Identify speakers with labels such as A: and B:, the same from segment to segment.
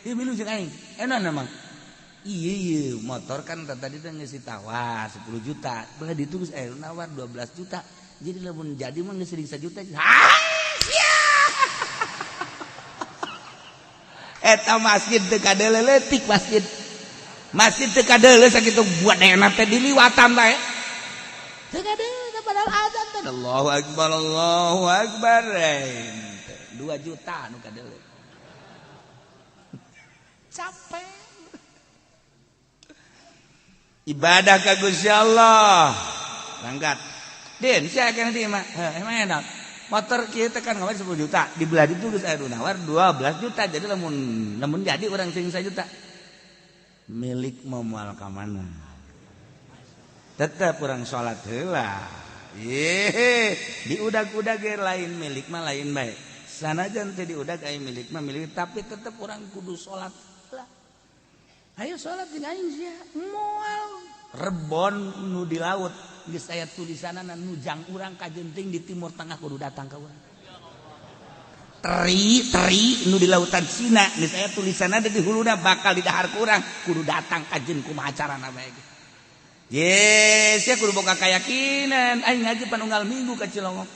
A: Ieu milu jeung aing. Enak emang. Iya iya motor kan tadi teh geus ditawar 10 juta. Belah ditu geus aya nawar 12 juta. Jadi lamun jadi mah geus 1 juta. Hah, sia. Eta masjid teu kadeuleu leutik masjid. Masjid teu kadeuleu sakitu buat teh diliwatan bae. Teu kadeuleu padahal azan teh. Allahu akbar Allahu akbar. 2 juta nu kadeuleu. Capek. Ibadah ka Gusti Allah. Berangkat. Din, sia kana di mah. Emang enak. Motor kieu teh kan ngawan 10 juta, dibelah ditu geus aya nu nawar 12 juta. Jadi lamun jadi urang sing 1 juta. Milik moal ka mana? Tetep urang salat heula. Ye, diudag-udag ge lain milik mah lain bae. Sanajan teu diudag aya milik mah milik, tapi tetep urang kudu salat heula. Ayo salat jeung aing sia. Moal rebon nu di laut geus aya tulisanana nu jang urang kajenting di Timur Tengah kudu datang ka urang. Teri teri nu di lautan Cina geus aya tulisanana di huluna bakal didahar ku urang kudu datang kajen kumaha carana bae ge. Ye, sia kudu boga keyakinan aing ngaji panunggal minggu ka Cilongok.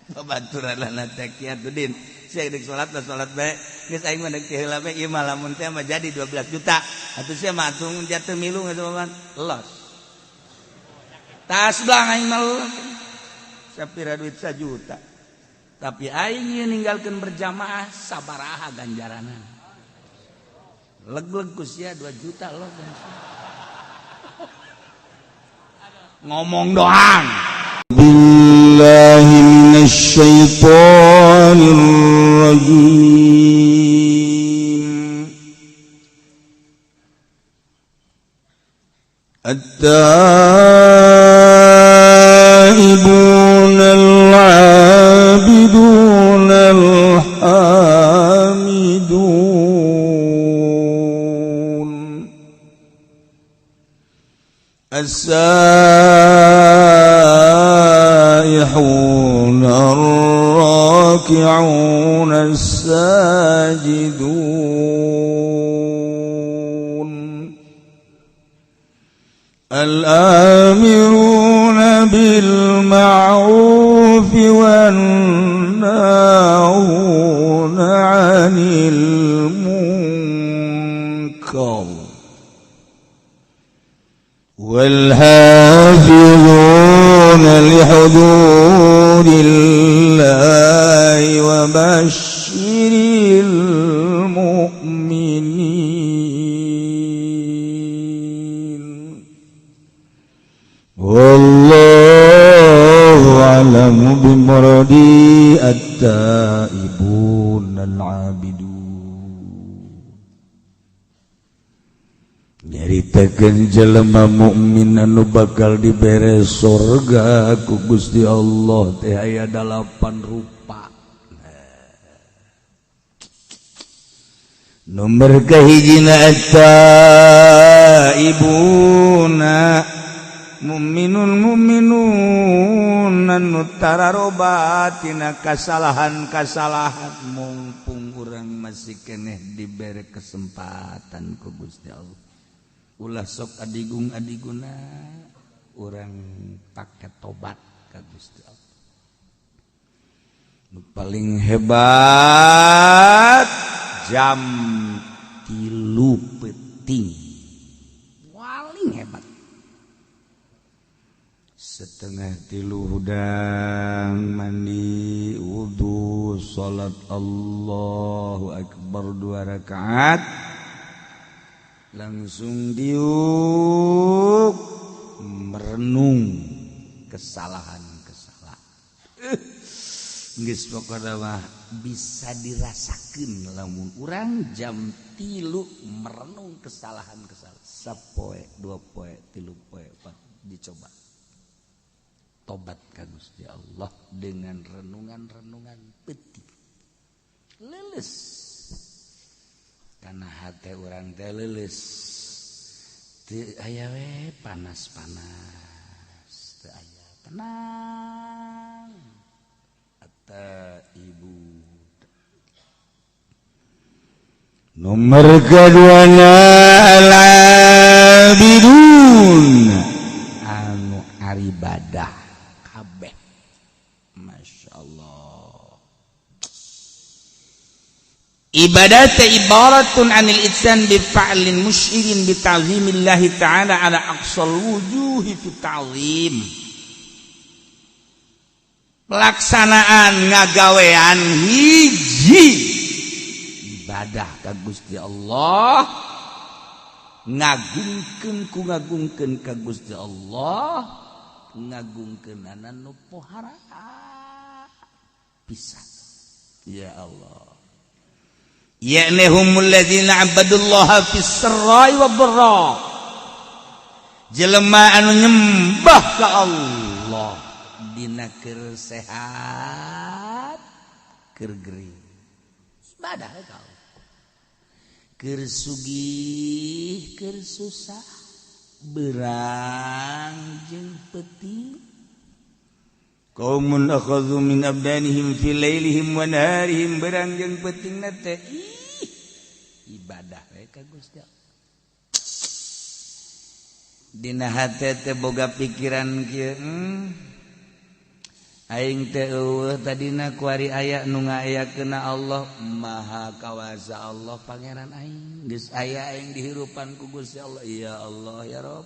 A: Babaturan lana teh Kiatudin. Sia deuk salat lah salat bae. Geus aing mah deuk heula bae ieu mah lamun teh mah jadi 12 juta. Atuh sia mah atuh jatuh milu geus mah los. Tas belang aing mah los. Sapira duit 1 juta. Tapi aing ieu ninggalkeun berjamaah sabaraha ganjaranan. Leg-leg ku sia 2 juta los. Ngomong doang.
B: Billahi minasyaitonir rajim. At-taibun al-abidun al-hamidun as-saihun ar-raki'un as-sajidun al-amirun bil-ma'ruf wan-nahun 'anil munkar والحافظون لحدود الله وبشر المؤمنين والله أعلم بمرادي التائبون العابدون. Nyaritakeun jelema mukmin anu bakal dibere sorga ku Gusti Allah teh aya 8 rupa. Nomor kahijina at-taibuna mukminun mukminun anu tararobat tina kasalahan-kasalahan mumpung urang masih keneh dibere kesempatan ku Gusti Allah. Ulah sok adigung adiguna urang pake tobat ka Gusti Allah. Nu paling hebat jam 3 peuting. Paling hebat. 2:30 hudang mandi wudu salat Allahu akbar 2 rakaat. Langsung diuk merenung kesalahan-kesalahan. Geus pokona mah bisa dirasakeun lamun urang jam 3 merenung kesalahan-kesalahan. Sapoe, 2 poe, 3 poe, 4 dicoba. Tobat ka Gusti Allah dengan renungan-renungan peuting. Leuleus. Karena hati orang teh leuleus. Teu aya we panas-panas, teu aya tenang. Nomor keduanya al-abidun,
A: anu aribadah kabeh. Masya Allah. Ibadah teh ibaratun anil ityan bi fa'lin musyirin bi ta'zimillahi ta'ala ala aqsal wujuhi fi ta'zim. Pelaksanaan ngagawean hiji ibadah ka Gusti Allah, ngagungkeun ku ngagungkeun ka Gusti Allah, ngagungkeunana nu pohara pisan. Ya Allah, ya'ni humul ladzina abadullaha fis sarra'i wad dharra, jelema anu nyembah ka Allah dina keur sehat keur gering, ibadah ka Allah, keur sugih keur susah, berang jeung peuting.
B: Qaumun akhadhu min abdanihim fi lailihim wa naharihim, berang jeung peutingna teh ih
A: ibadah we ka Gusti Allah. Dina hate teh boga pikiran kieu, aing teh eueuh tadina, kuari aya nu ngayakeuna Allah Maha Kawasa, Allah Pangeran aing, geus aya aing dihirupan ku Gusti Allah. Ya Allah, ya Rob,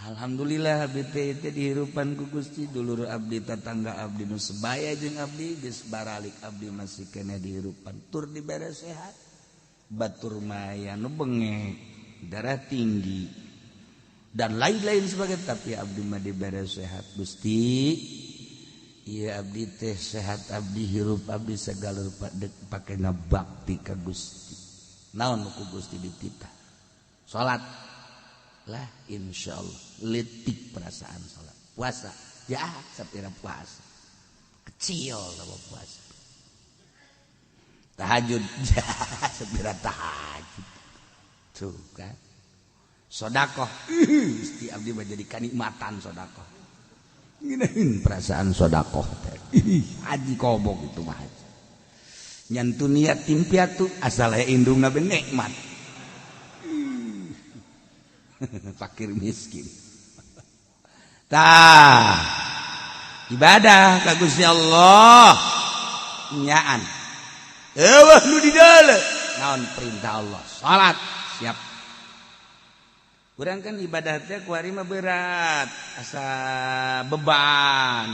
A: alhamdulillah abdi teh teh dihirupan ku Gusti. Dulur abdi, tetangga abdi nu sebaya jeung abdi geus baralik, abdi masih keneh dihirupan tur dibere sehat. Batur maya nu bengek, darah tinggi, dan lain-lain sebagainya, tapi abdi mah dibere sehat. Gusti, iya abdi teh sehat, abdi hirup, abdi segala rupa dek pake ngabakti ka Gusti. Naon ku Gusti dititah? Salat lah, insyaallah letik perasaan salat. Puasa ya, sapira puasa kecil sama puasa. Tahajud ya, sapira tahajud tuh kan. Sodakoh, Gusti, abdi mah jadi kanikmatan sodakoh. Ngeunaheun perasaan sodakoh teh. Haji kobok itu mah haji. Nyantu niat tim piatu asal aya indungna be nikmat. Fakir miskin. Tah, ibadah ka Gusti Allah nyaan. Eueuh nu di dalam. Naon perintah Allah? Salat, siap. Kurang kan ibadah teh kuari mah berat, asa beban.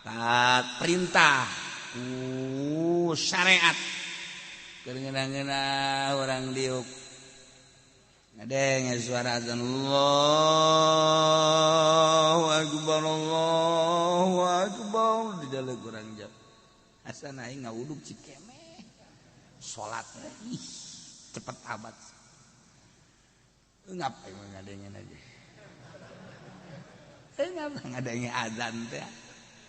A: Tak perintah ku syariat. Keur ngeunah-ngeunah urang diuk. Ngadenge suara azan, Allahu akbar, Allahu akbar, di dalam kurang jam. Asa aing ngawuduk cikemeh. Salat ih cepet amat. Ngapain ngadengin aja? Ngapa ngadengin azan teh?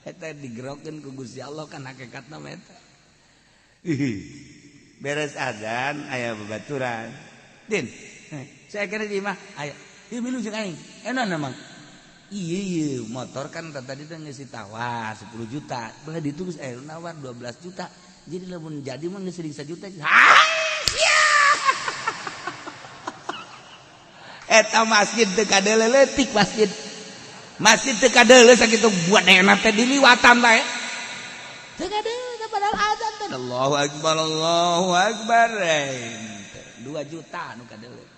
A: Eta digerokeun ku Gusti Allah kan hakikatna mah eta. Beres azan aya babaturan. Din, saya kira di mah aya. Ieu milu jeung aing. Enak emang. Iya iya motor kan tadi teh geus ditawar 10 juta. Belah ditu geus aya nawar 12 juta. Jadi lamun jadi mah geus 1 juta. Hah, siap. Eta masjid teu kadeuleu leutik masjid. Masjid teu kadeuleu sakitu buat enak teh diliwatan bae. Teu kadeuleu padahal azan teh. Allahu akbar, Allahu akbar. 2 juta nu kadeuleu.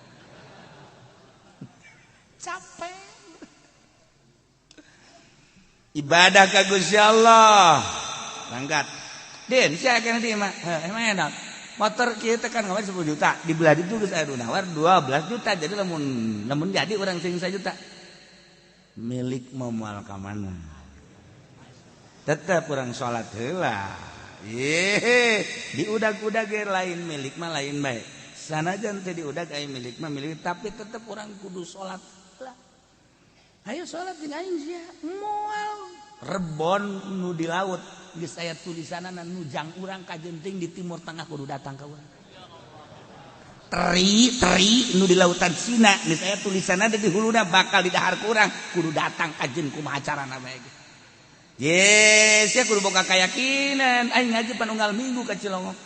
A: Capek. Ibadah ka Gusti Allah. Berangkat. Din, sia kana di mah. Emang enak. Motor kieu teh kan kemarin 10 juta, dibelah ditu geus aya nu nawar 12 juta. Jadi lamun lamun jadi urang sing 1 juta. Milik mau moal ka mana? Tetep urang salat heula. Ye, diudag-udag ge lain milik mah lain bae. Sanajan teu diudag aya milik mah milik, tapi tetep urang kudu salat heula. Ayo salat jeung aing sia. Moal rebon nu di laut geus aya tulisanana nujang urang kajenting di Timur Tengah kudu datang ka urang. Teri teri nu di lautan Cina geus aya tulisanana di huluna bakal didahar ku urang kudu datang kajen kumaha carana bae ge. Yes, sia kudu boga keyakinan aing ngaji panunggal minggu ka Cilongok.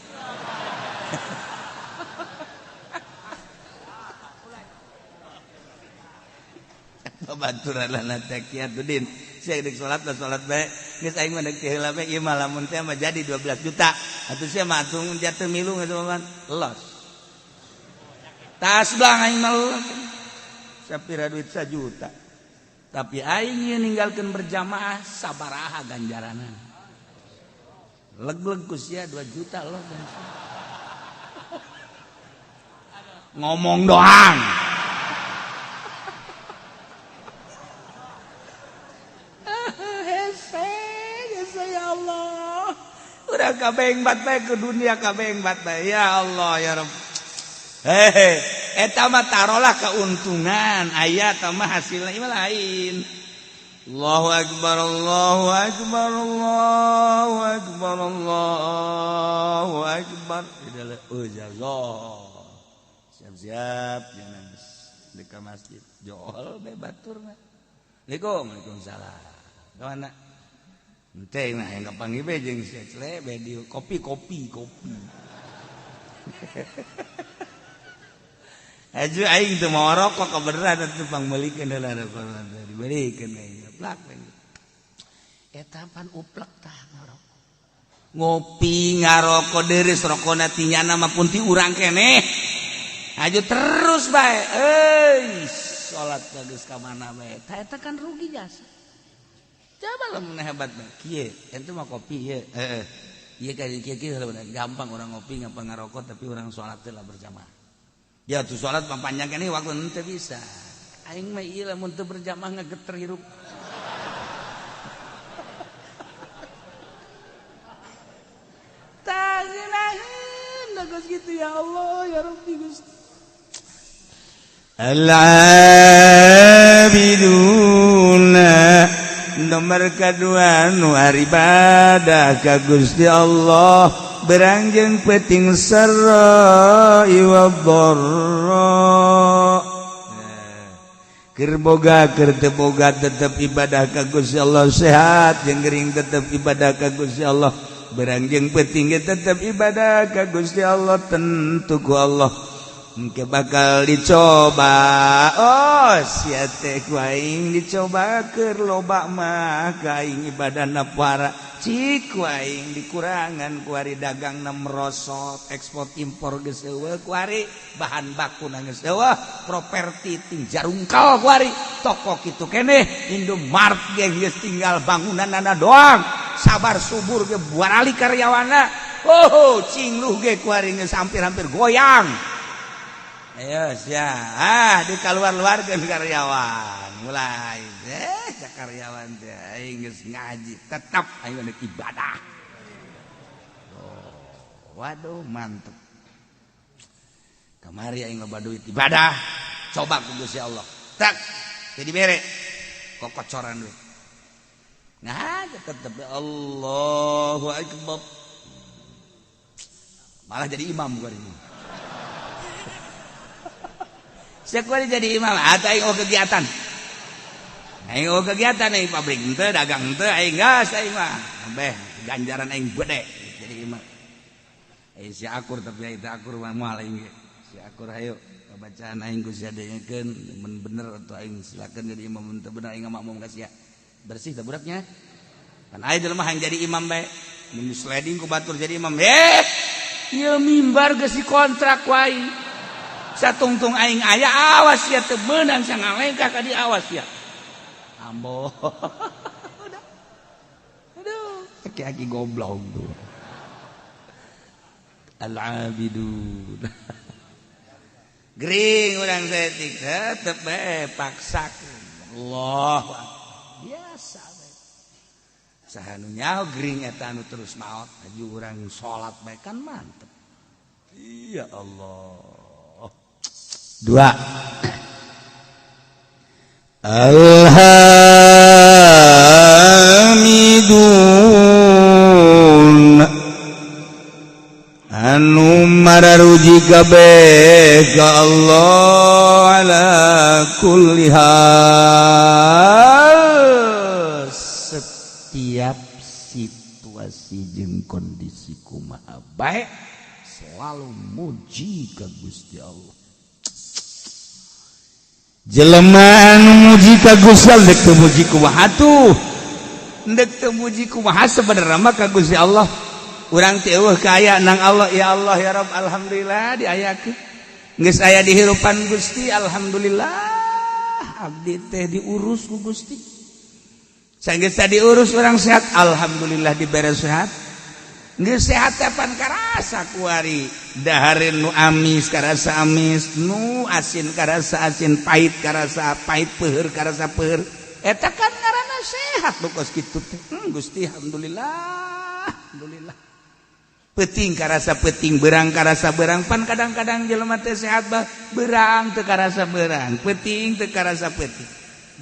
A: Babaturanana teh kieu din. Sia deuk salat lah salat bae. Geus aing mah deuk heula bae ieu mah lamun teh mah jadi 12 juta. Atuh sia mah atuh jatuh milu geus mah los. Tas belang aing mah los. Sapira duit 1 juta. Tapi aing ieu ninggalkeun berjamaah sabaraha ganjaranna. Leg-leg ku sia 2 juta los. Ngomong doang. Hese, hese ya Allah. Udah kabeh bat bae ke dunia kabeh bat bae. Ya Allah ya Rabb. Hehe, eta mah tarolah keuntungan, aya tah mah hasilna ieu lain. Allahu akbar, Allahu akbar, Allahu akbar, Allahu akbar. Oh, siap-siap jangan di ka masjid. Jol bae baturna. Assalamualaikum, waalaikumsalam. Kamana? Henteu mah yang kapanggih bae jeung si Cle bae di kopi kopi kopi. Aju aing teu mau rokok kebeneran atuh pangmeulikeun heula dibelikeun aing plak. Eta pan uplek tah ngarokok. Ngopi ngarokok deureuh rokona ti nyana mah pun ti urang keneh. Aju terus bae. Euy, salat geus ka mana bae. Tah eta kan rugi jasa. Coba lamun hebat bae. Kieu, ente mah kopi ieu. Heeh. Ieu ka kieu-kieu gampang orang ngopi gampang ngarokok tapi orang salat teh lah berjamaah. Ya tuh salat mah panjang keneh waktu henteu bisa. Aing mah ieu lamun teu berjamaah ngageter hirup. Tah ngeunaheun geus kitu ya Allah ya Rabbi Gusti. Al-abiduna nomor kedua nu ibadah ka Gusti Allah berangjeng peting sarra wa dharra. Keur boga keur teu boga tetep ibadah ka Gusti Allah, sehat jeung gering tetep ibadah ka Gusti Allah, berangjeng peting ge tetep ibadah ka Gusti Allah, tentu ku Allah engke bakal dicoba. Oh sia teh ku aing dicoba keur loba mah ka aing ibadahna para cik ku aing dikurangan ku ari dagangna merosot, ekspor impor geus eueuh ku ari bahan bakuna geus eueuh, properti ting jarungkal ku ari toko kitu keneh Indomart ge geus tinggal bangunanana doang, sabar subur ge buarali karyawanna. Oh cingluh ge ku ari geus hampir-hampir goyang. Ayo sia, ah dikaluar-luarkeun karyawan. Mulai deh karyawan teh aing geus ngaji, tetap aing rek ibadah. Oh, waduh mantep. Kamari aing loba duit ibadah, coba ku Gusti Allah. Tak, teu dibere kokocoran duit. Nah, tetep Allahu akbar. Malah jadi imam gua ini. Sekolah jadi imam atau aing kegiatan. Aing kegiatan aing pabrik henteu, dagang henteu, aing gas aing mah. Beh, ganjaran aing gede jadi imam. Aing si akur tapi aing teu akur mah moal aing ge. Si akur hayu bacaan aing ku sia dengekeun mun bener atau aing silakeun jadi imam mun teu bener aing makmum ka sia. Bersih teh budaknya. Kan aing jelema hayang jadi imam bae. Mun sliding ku batur jadi imam. Eh, ieu mimbar geus dikontrak ku aing. Satungtung aing aya awas ya teu meunang sangalengkah ka di awas ya. Ambo. Udah. Aduh, aki-aki goblok tuh. Al-abidun. Gering urang saeutik tetep bae paksakeun. Allah biasa bae. Saha nu nyaho gering eta anu terus maot aju urang salat bae kan mantep. Ya Allah. Dua. Alhamidun anu mararuji kabeh ka Allah ala kulli hal, setiap situasi jeung kondisi kumaha bae selalu muji ka Gusti Allah. Jelema anu muji ka Gusti Allah, dek teu muji kumaha tuh, dek teu muji kumaha, sebenarnya mah ka Gusti Allah urang teh euweuh kaya nang Allah. Ya Allah, ya Rabb, alhamdulillah diayakeun, geus aya di hirupan Gusti. Alhamdulillah abdi teh diurus ku Gusti. Sanggeus diurus, urang sehat, alhamdulillah dibere sehat. Geus sehat teh pan karasa kuari, dahareun nu amis karasa amis, nu asin karasa asin, pahit karasa pahit, peuheur karasa peuheur. Eta kan ngaranna sehat nu kos kitu teh. Gusti, alhamdulillah, alhamdulillah. Peuting karasa peuting, berang karasa berang. Pan kadang-kadang jelema teh sehat bah berang teu karasa berang, peuting teu karasa peuting.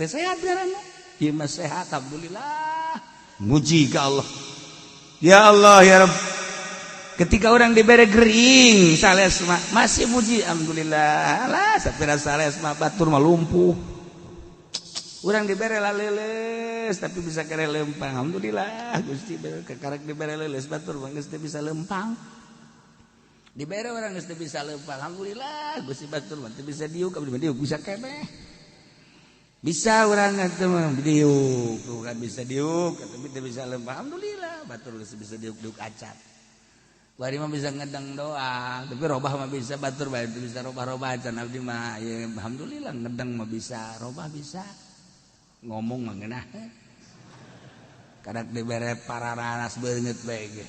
A: Teh sehat ngaranna. Ieu mah sehat, alhamdulillah, muji ka Allah. Ya Allah, ya Rabb. Ketika orang diberi gering sales mah masih muji, alhamdulillah lah sapira sales mah, batur mah lumpuh. Urang dibere laleles tapi bisa kere lempang, alhamdulillah Gusti kekarek dibere leuleus, batur mah geus teu bisa lempang. Dibere orang geus teu bisa lempang, alhamdulillah Gusti, batur mah teu bisa diuk, abdi mah diuk bisa keneh. Bisa orang atuh mah diuk tuh kan, bisa diuk tapi teu bisa lempang, alhamdulillah batur geus bisa diuk diuk acan. Bari mah bisa ngedang doang, tapi robah mah bisa, batur bae teu bisa robah-robah acan. Abdi mah ya alhamdulillah ngedang mah bisa, robah bisa. Ngomong mah ngeunah. Kadak dibere pararanas beungeut bae ge.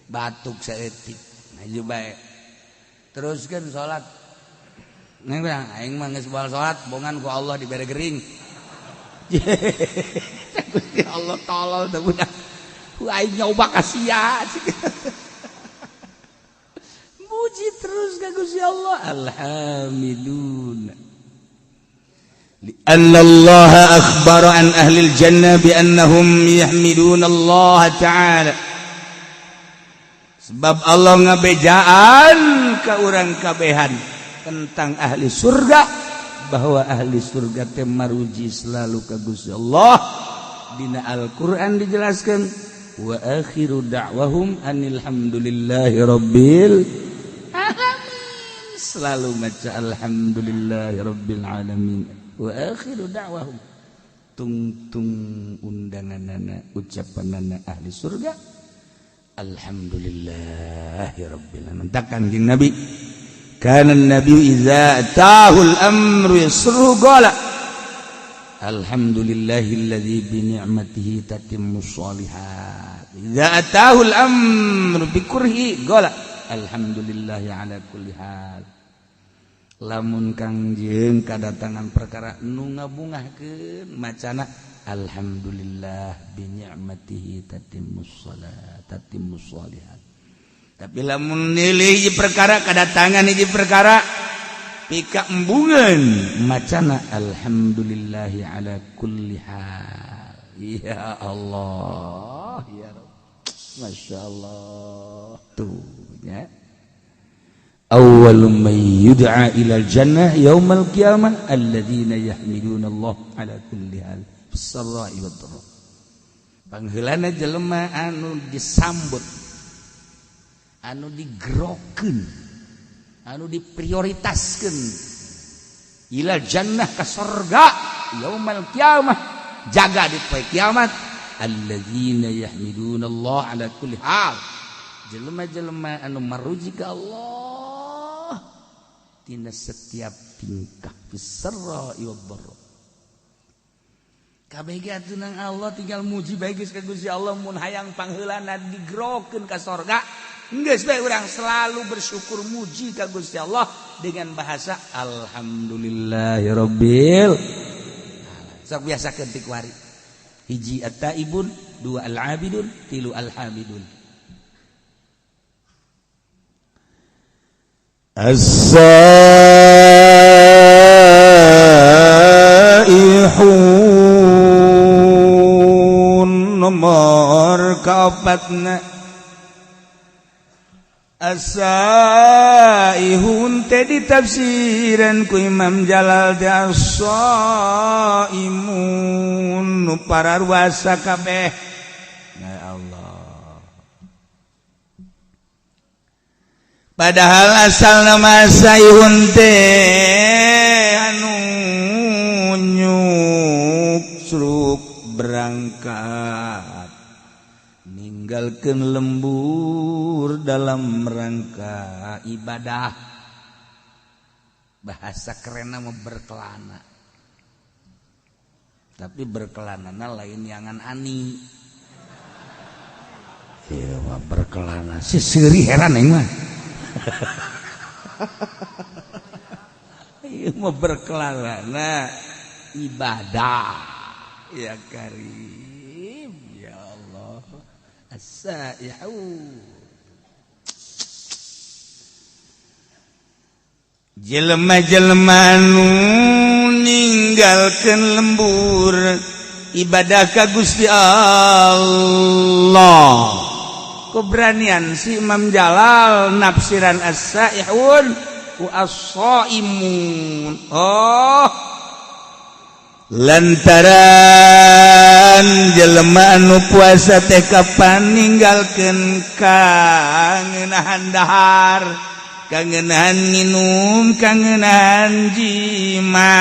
A: Batuk saeutik. Maju bae. Teruskeun salat. Neng bilang, aing mah geus baal salat, bongan ku Allah dibere gering. Gusti Allah tolol teh budak. Ku aing nyoba ka sia. Muji terus ka Gusti Allah. Alhamdulillah. لأن الله أخبر عن أهل الجنة بأنهم يحمدون الله تعالى. Sebab Allah ngabejaan ke urang kabehan tentang ahli surga, bahwa ahli surga teh maruji selalu ka Gusti Allah. Dina Al-Qur'an dijelaskan, wa akhiru da'wahum anil hamdulillahi rabbil alamin. Selalu baca alhamdulillahi rabbil alamin. Wa akhiru da'wahum, tungtung undanganana, ucapanana ahli surga, alhamdulillahi rabbil alamin. Takkan jeung Nabi, kana nabi idza atahul amru yasru qala alhamdulillahilladzi bi ni'matihi tatimmus sholihat. Idza atahul amru bi kurhi qala alhamdulillahi ala kulli hal. Lamun Kangjeng kadatangan perkara nu ngabungahkeun, macana alhamdulillah bi ni'matihi tatimmus shalat, tatimmus sholihat. Tapi lamun nilai hiji perkara, kadatangan hiji perkara pika embungan, macana alhamdulillahi ala kulli hal. Ya Allah, ya Rabb, Masya Allah tuh ya. Awwalu man yud'a ila jannah yaumal qiyamah alladzina yahmiduna Allah ala kulli hal fis sarra'i wad dharra. Pangheulana jelema anu disambut, anu digerokeun, anu diprioritaskeun ila jannah ka sorga yaumal qiyamah, jaga di poe kiamat, alladzina yahmiduna Allah ala kulli hal, jelema-jelema anu maruji ka Allah tina setiap tingkah, fis sarra'i wad dharra. Kabeh ge atuh nang Allah, tinggal muji bae geus ka Gusti Allah. Mun hayang pangheulana digerokeun ka sorga, geus bae urang selalu bersyukur, muji ka Gusti Allah dengan bahasa alhamdulillahirabbil. Sok biasakeun ti kuari. Hiji at-taibun, dua al-abidun, tilu al-hamidun.
B: As-saihun nomor kaopatna. As-saihun teh ditafsiran ku Imam Jalal teh as-saimun, nu pararuasa kabeh. Ya Allah, padahal asal nama saihun teh anu
A: beberangkat ninggalkeun lembur dalam rangka ibadah. Bahasa kerenna mah berkelana, tapi berkelanana lain yangan ani. Ieu mah berkelana si seuri heran aing mah. Ieu mah berkelana ibadah. Ya Karim, ya Allah. As-saihu jelema-jelema nu ninggalkeun lembur ibadah ka Gusti Allah. Keberanian si Imam Jalal nafsiran as-saihun wa as-saimun. Oh, lantaran jelema anu puasa teh kapan ninggalkeun kangenahan dahar, kangenahan minum, kangenahan jima.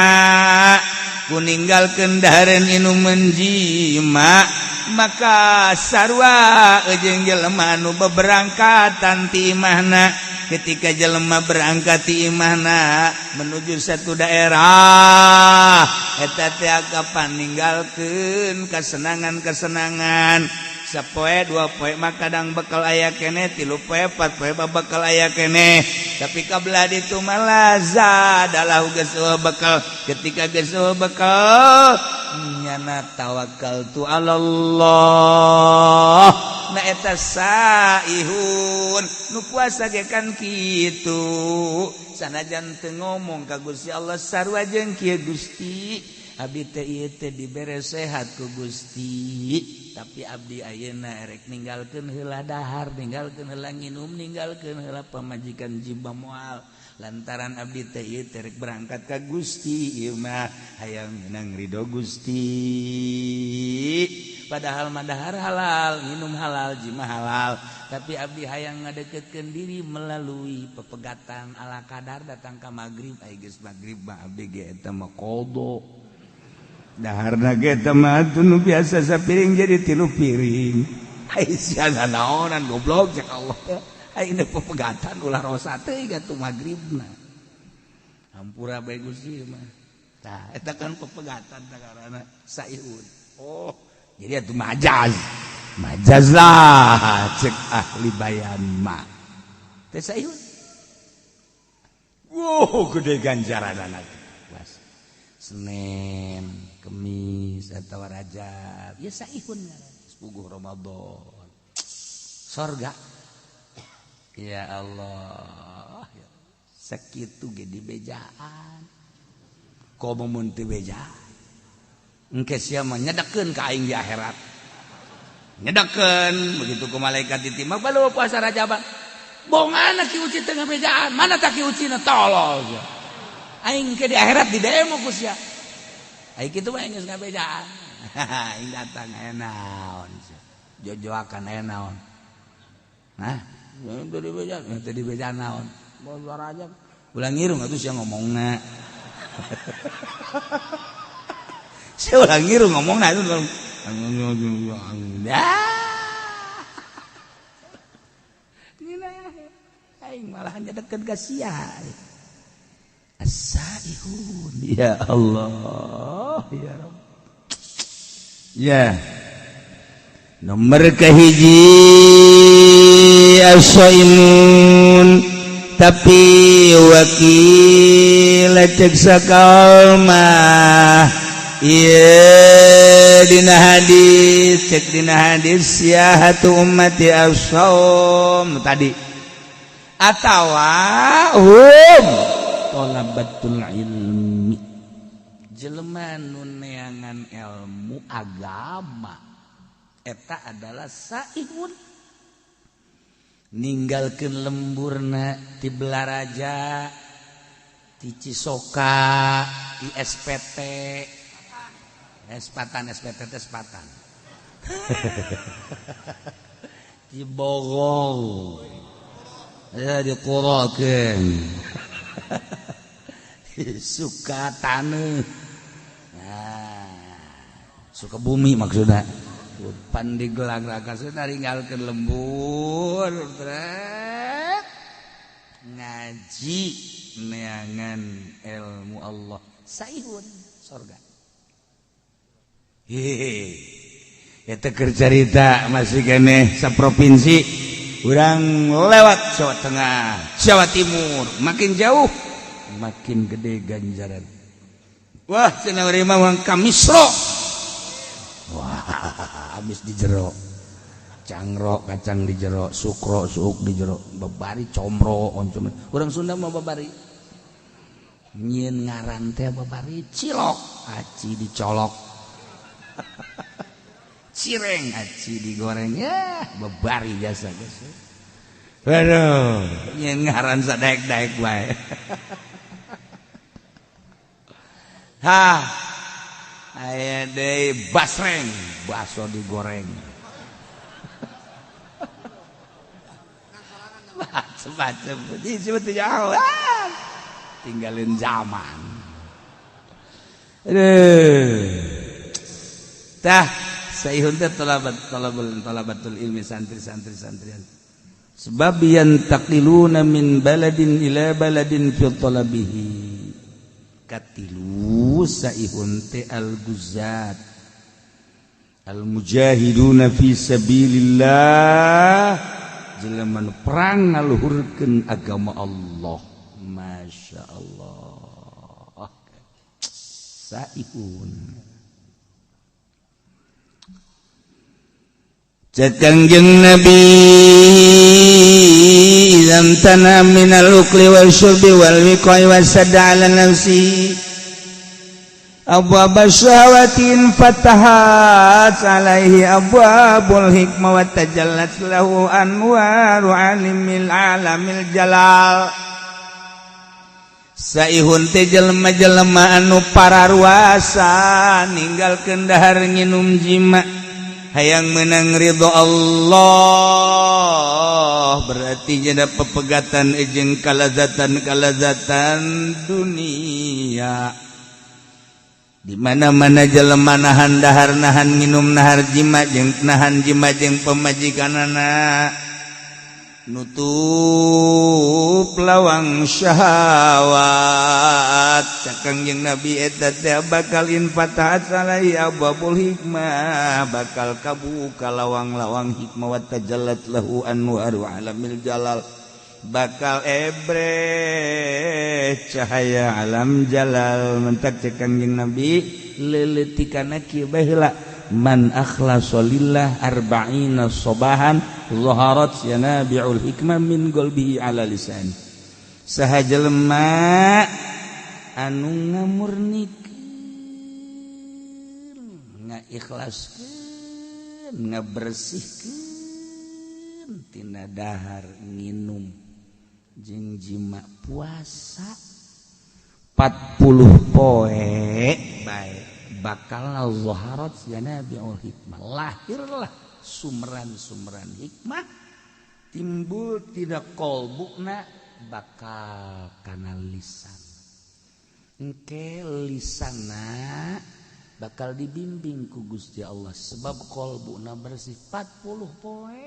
A: Ku ninggalkeun dahareun inuman jima, maka sarua jeung jelema anu beberangkatan ti imahna. Ketika jelema berangkat ti imahna menuju satu daerah, eta teh kapan ninggalkeun kesenangan-kesenangan. Sapoe dua poe mah kadang bekal aya keneh, tilu poe empat poe mah bekal aya keneh, tapi kabelah ditu mah lazadalah geus bekal. Ketika geus bekal nyana tawakal tu alallah. Na eta saihun nu puasa ge kan kitu, sanajan teu ngomong ka Gusti Allah sarua jeung kieu, Gusti abdi teh ieu teh dibere sehat ku Gusti, tapi abdi ayeuna erek ninggalkeun heula dahar, ninggalkeun heula nginum, ninggalkeun heula pamajikan jibah moal, lantaran abdi teh ieu teh rek berangkat ka Gusti, ieu mah hayang meunang ridho Gusti. Padahal mah dahar halal, minum halal, jima halal, tapi abdi hayang ngadeketkeun diri melalui pepegatan ala kadar. Datang ka magrib, ai geus magrib mah abdi ge eta mah qada daharna ge eta mah nu biasa sapiring jadi 3 piring. Ai sia naonan goblok cek Allah. Ai ini pepegatan ulah rosa teh atuh magribna. Hampura bae Gusti mah. Tah eta kan pepegatan tah karana saihun. Oh, jadi atuh majaz. Majaz lah cek ahli bayan mah. Teh saihun. Wow, gede ganjaranana. Senin, Kemis atau Rajab, ya saihun puguh Ramadan. Sorga. Ya Allah. Sakitu ge dibejaan. Komo mun teu bejaan. Engke sia mah nyedekeun ka aing di akhirat. Nyedekeun begitu ku malaikat ditimbang balu puasa Rajaban. Bongana ki uci teu ngabejaan, mana tak ki ucina tolol sia. Aing ke di akhirat di demo ku sia. Aing kitu mah geus ngabejaan. Aing datang aya naon sia. Jojoakan aya naon. Nah, teu dibejaan, teu dibejaan naon. Puasa Rajab. Ulah ngirung atuh sia ngomongna. Saya ulah ngirung ngomongna itu. Aing malah nyedeket ka sia. As-saihun. Ya Allah, ya Rabb. Ya. Nomor kahiji as-saimun, tapi wakil cek sakalmah. Ieu dina hadis, cek dina hadis siyahatu ummati as-saum tadi. Atawa hum talabatul ilmi, jelema nu neangan ilmu agama eta adalah saihun. Ninggalkeun lemburna ti Belaraja, ti Cisoka, ti SPT, Espatan, SPT teh Sepatan. Di Bogor. Ya dikurakeun. Suka taneuh. Nah, Sukabumi maksudna. Pandeglang Rakasuna ninggalkeun lembur trek ngaji neangan ilmu Allah saihun sorga. Hehehe eta keur carita masih keneh saprovinsi urang lewat Jawa Tengah, Jawa Timur, makin jauh makin gede ganjaran. Wah cenah urang mah ka Misro. Wah habis di jero cangrok kacang di jero sukro suuk di jero babari comro oncom urang Sunda mah babari nyieun ngaran teh babari cilok aci dicolok cireng aci digoreng ya babari jasa geus. Waduh nyieun ngaran sadaek-daek bae. Ha aya deui basreng baso digoreng. Macem-macem jauh tinggalin zaman. Aduh tah saihun teh talabatul ilmi santri-santri santrian sebab yantaqiluna min baladin ila baladin fi talabihi katilu saihun teh al-guzat al-mujahiduna fi sabilillah jelema nu perang ngaluhurkeun agama Allah. Masya Allah saihun cek Kangjeng Nabi idzam tana minal ukli wal syurbi wal wiqai wasadda ala nafsi abwab syahawatin fatahat alaihi abwabul hikmah wa tajallat lahu anwaru alimil alamil jalal. Saihun teh jelema-jelema anu pararuasa ninggalkeun dahar nginum jima hayang menang ridho Allah berarti jada pepegatan jeung kalazatan-kalazatan dunia. Di mana-mana jelema nahan dahar nahan minum nahar jima jeung nahan jima jeung pamajikanana nutup lawang syahwat. Cak Kangjeng Nabi eta teh bakal infatahat alaihi abwabul hikmah bakal kabuka lawang-lawang hikmah wa tajallat lahu anwaru alamil jalal bakal ebre cahaya alam jalal. Mentak cek Kangjeng Nabi leuleutikanna kieu bae heula man akhlasa lillah arba'ina sobahan zaharat yanabi'ul hikmah min qalbihi ala lisan. Saha jelema anu ngamurnikeun ngaikhlaskeun ngabersihkeun tina dahar nginum jeung jima puasa 40 poe bae bakal zaharat yanabi'ul hikmah lahirlah sumberan-sumberan hikmah timbul tidak kolbukna bakal kana lisan engke lisanna bakal dibimbing ku Gusti Allah sebab kolbukna bersih 40 poe.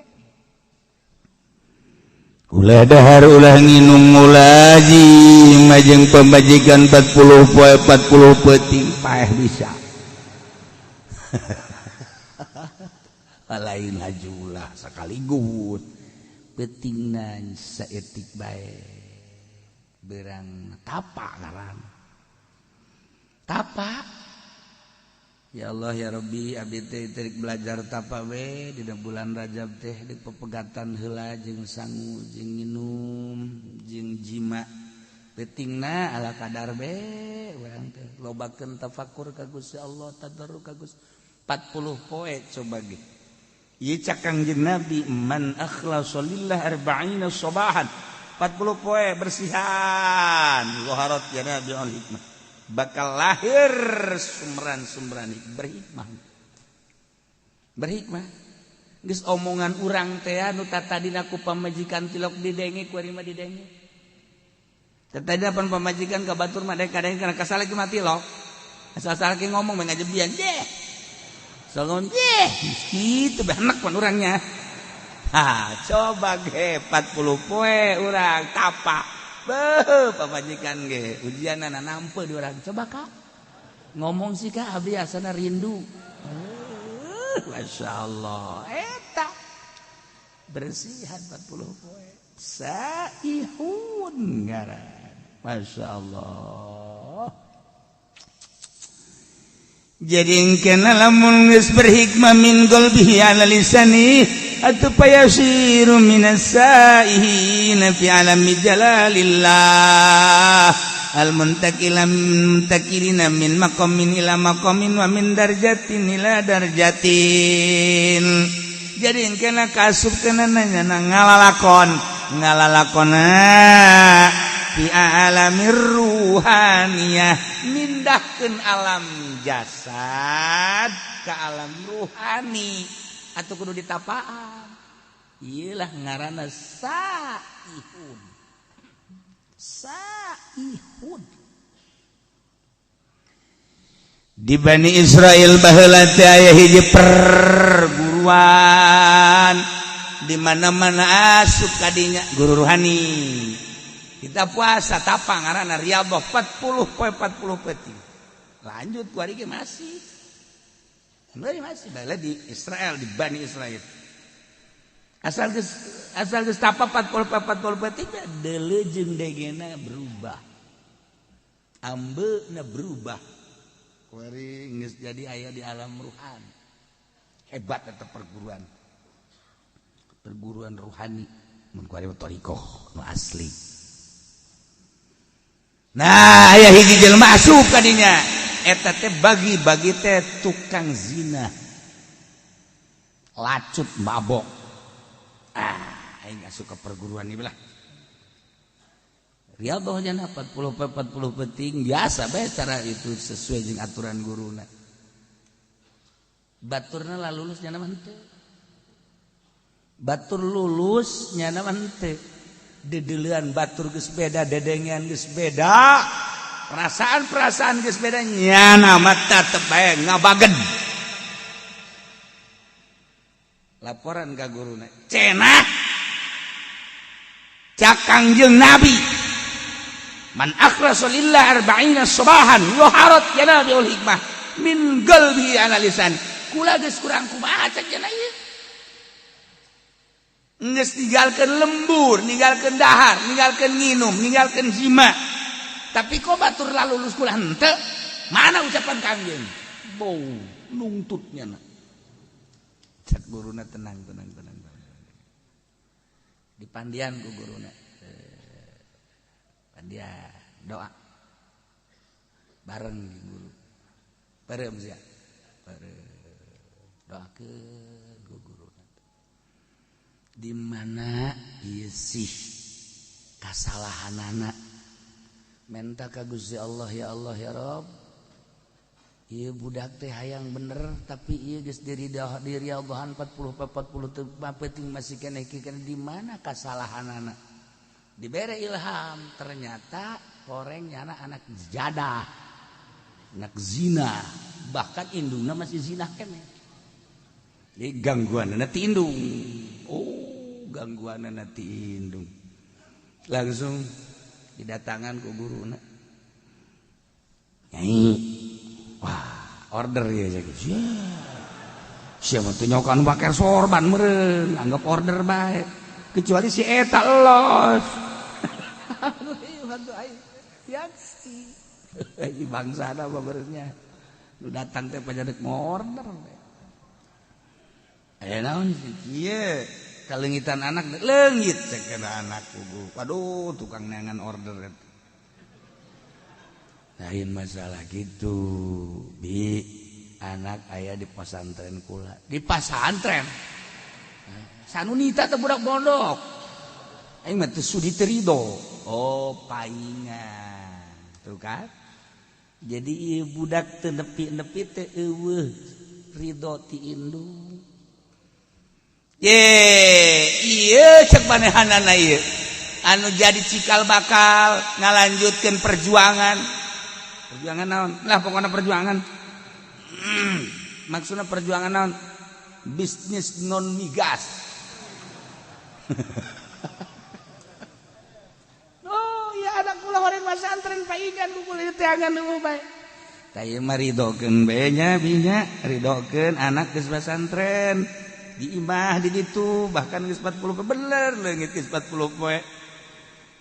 A: Ulah dahar ulah nginum ulah jima jeung pamajikan 40 poe 40 peuting paeh bisa. Lain hajulah sekaligus peutingna saeutik bae berang tapa ngaran tapa. Ya Allah ya Rabbi abdi teh teu belajar tapa we dina bulan Rajab teh di pepegatan heula jeung sangu jeung nginum jeung jima peutingna ala kadar be urang teh lobakeun tafakur ka Gusti Allah tadarru ka Gusti 40 poe coba ge ieu cak Kangjeng Nabi man akhlasa lillah arba'ina sabahan 40 poe bersihan zaharat ya Nabi al hikmah bakal lahir sumberan-sumberan berhikmah. Berhikmah geus omongan urang teh anu tatadina ku pamajikan tilok didenge ku ari mah didenge. Tatadina pan pamajikan ka batur mah kadang kana kasalaki mah tilok. Asal-asal ngomong mah ngajebian deh. Soalnya eh gitu benek pan orangnya. Ha, coba ge 40 poe urang tapa. Beuh, pamajikan ge ujianana nampe di urang. Coba Kak. Ngomong sih Kak, abdi asana rindu. Masya Allah. Eta bersihan 40 poe. Saihun ngaran. Masya Allah. Jadi kena lamun geus berhikmah min qalbihi ala lisani atau payasiru minas saihina fi alami jalalillah al muntakila muntakilina min maqamin ila maqamin wa min darjatin ila darjatin. Jadi kena kasup kena nanya ngalalakon ngalalakona fi alamir ruhaniyah, mindahkeun alam jasad ke alam ruhani atau kudu ditapaan. Iyalah ngaranna saihun. Saihun di Bani Israel baheula teh aya hiji perguruan di mana-mana asup kadinya guru ruhani. Kita puasa tapa ngaranna riyadhah 40 poe 40 peuting. Lanjut ku ari ge masih. Masih bala di Israel, di Bani Israel. Asal geus tapa 40 poe 40 peuting, deuleu jeung degena berubah. Ambeuna berubah. Kuari geus jadi aya di alam ruhani. Hebat eta perguruan. Perguruan ruhani mun kuari mah thariqah nu asli. Nah, aya hiji jelema asup ka dinya. Eta teh bagi-bagi teh tukang zina. Lacut mabok. Ah, aing asup ke perguruan ieu lah. Riyadhah nya 40 40 peuting biasa bae, cara itu sesuai jeung aturan guruna. Baturna lah lulus nya mah henteu. Batur lulus nya mah henteu. Dedeulean batur geus beda, dedengean geus beda, perasaan-perasaan geus beda, nyana mah tetep bae ngabagen. Laporan ka guruna. Cenah cak Kangjeng Nabi, man akhlasa lillah arba'ina sabahan waharat yanabiul hikmah min qalbi ala lisan. Kula geus kurang kumaha cek cenah ieu. Geus ninggalkeun lembur, ninggalkeun dahar, ninggalkeun nginum, ninggalkeun zina. Tapi kok batur lalulus kula henteu? Mana ucapan Kangjeng? Bau nungtutnya na. Cek guruna, tenang, tenang, tenang, tenang. Dipandian ku guruna. Pandian doa. Bareng guru. Bareng sia. Bareng doakeun ku guruna. Di mana ieu sih kasalahanana? Menta ka Gusti Allah, ya Allah, ya Rob, ieu budak teh hayang bener, tapi ieu geus diri diri Allahan 40 40 teu penting masih keneh keneh, di mana kasalahanana? Dibere ilham, ternyata koreng nyana anak jadah, anak zina, bahkan indungna masih zina keneh. Jadi gangguan ti indung. Oh, gangguan ti indung. Langsung didatangan ku guruna. Nyai, wah, order ya jadi. Siapa tuh nyokan pakai sorban meureun, anggap order bae. Kecuali si eta los. Bangsa apa beresnya. Lu datang teh pajadak mau order. Aya naon sih? Kieu kalengitan anak leungit cek anak kubu. Waduh, tukang neangan order eta. Lain masalah gitu. Bi, anak aya di pesantren kula. Di pesantren. Sanunita teh budak pondok. Aing mah teu sudi teu rido. Oh, paingan. Tuh kan? Jadi ieu budak teu nepi-nepi teh eueuh ridho ti indung. Ye, ieu cek manehanana ieu. Anu jadi cikal bakal ngalanjutkeun perjuangan. Perjuangan naon? Lah pokoknya perjuangan. Maksudna perjuangan naon? Bisnis non migas. Oh ya anak kula horeng masantren paingan ku kula teangan nu bae. Tah ieu mah ridokeun bae nya binya, ridokeun anak geus pasantren. Di imah di ditu bahkan geus 40 poe bener leungit geus 40 poe.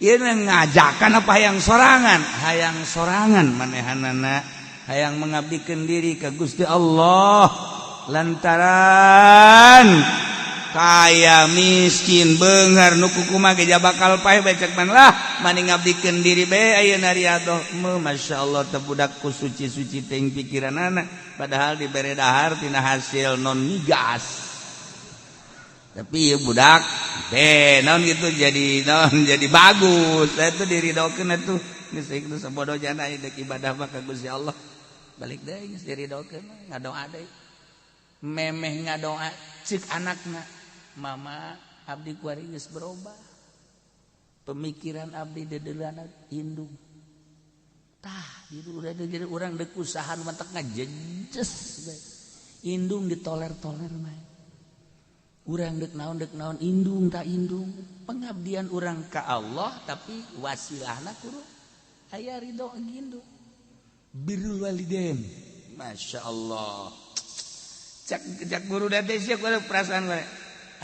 A: Ieu ngajakan apa hayang sorangan? Hayang sorangan manehanana, hayang mengabdikeun diri ka Gusti Allah lantaran kaya miskin beunghar nu kukumaha ge bakal paeh bae cek man lah mani ngabdikeun diri bae ayeuna riadoh. Masyaallah teh budak ku suci-suci teuing pikiranana padahal dibere dahar tina hasil non migas. Tapi ya budak deh naon gitu jadi naon jadi bagus itu diridokeun atuh geus itu sabodo jana deuk ibadah mah ka Gusti Allah balik deui geus diridokeun ngadoa deui memeh ngadoa cek anakna mama abdi kuari geus berubah pemikiran abdi dedeulana indung tah jadi jadi urang deuk usaha nu matak ngajejes indung ditoler-toler mah urang dek naon indung tak indung pengabdian urang ka Allah tapi wasilahna kudu aya ridho indung birrul walidain. Masya Allah cak cak guru date sia kudu perasaan gue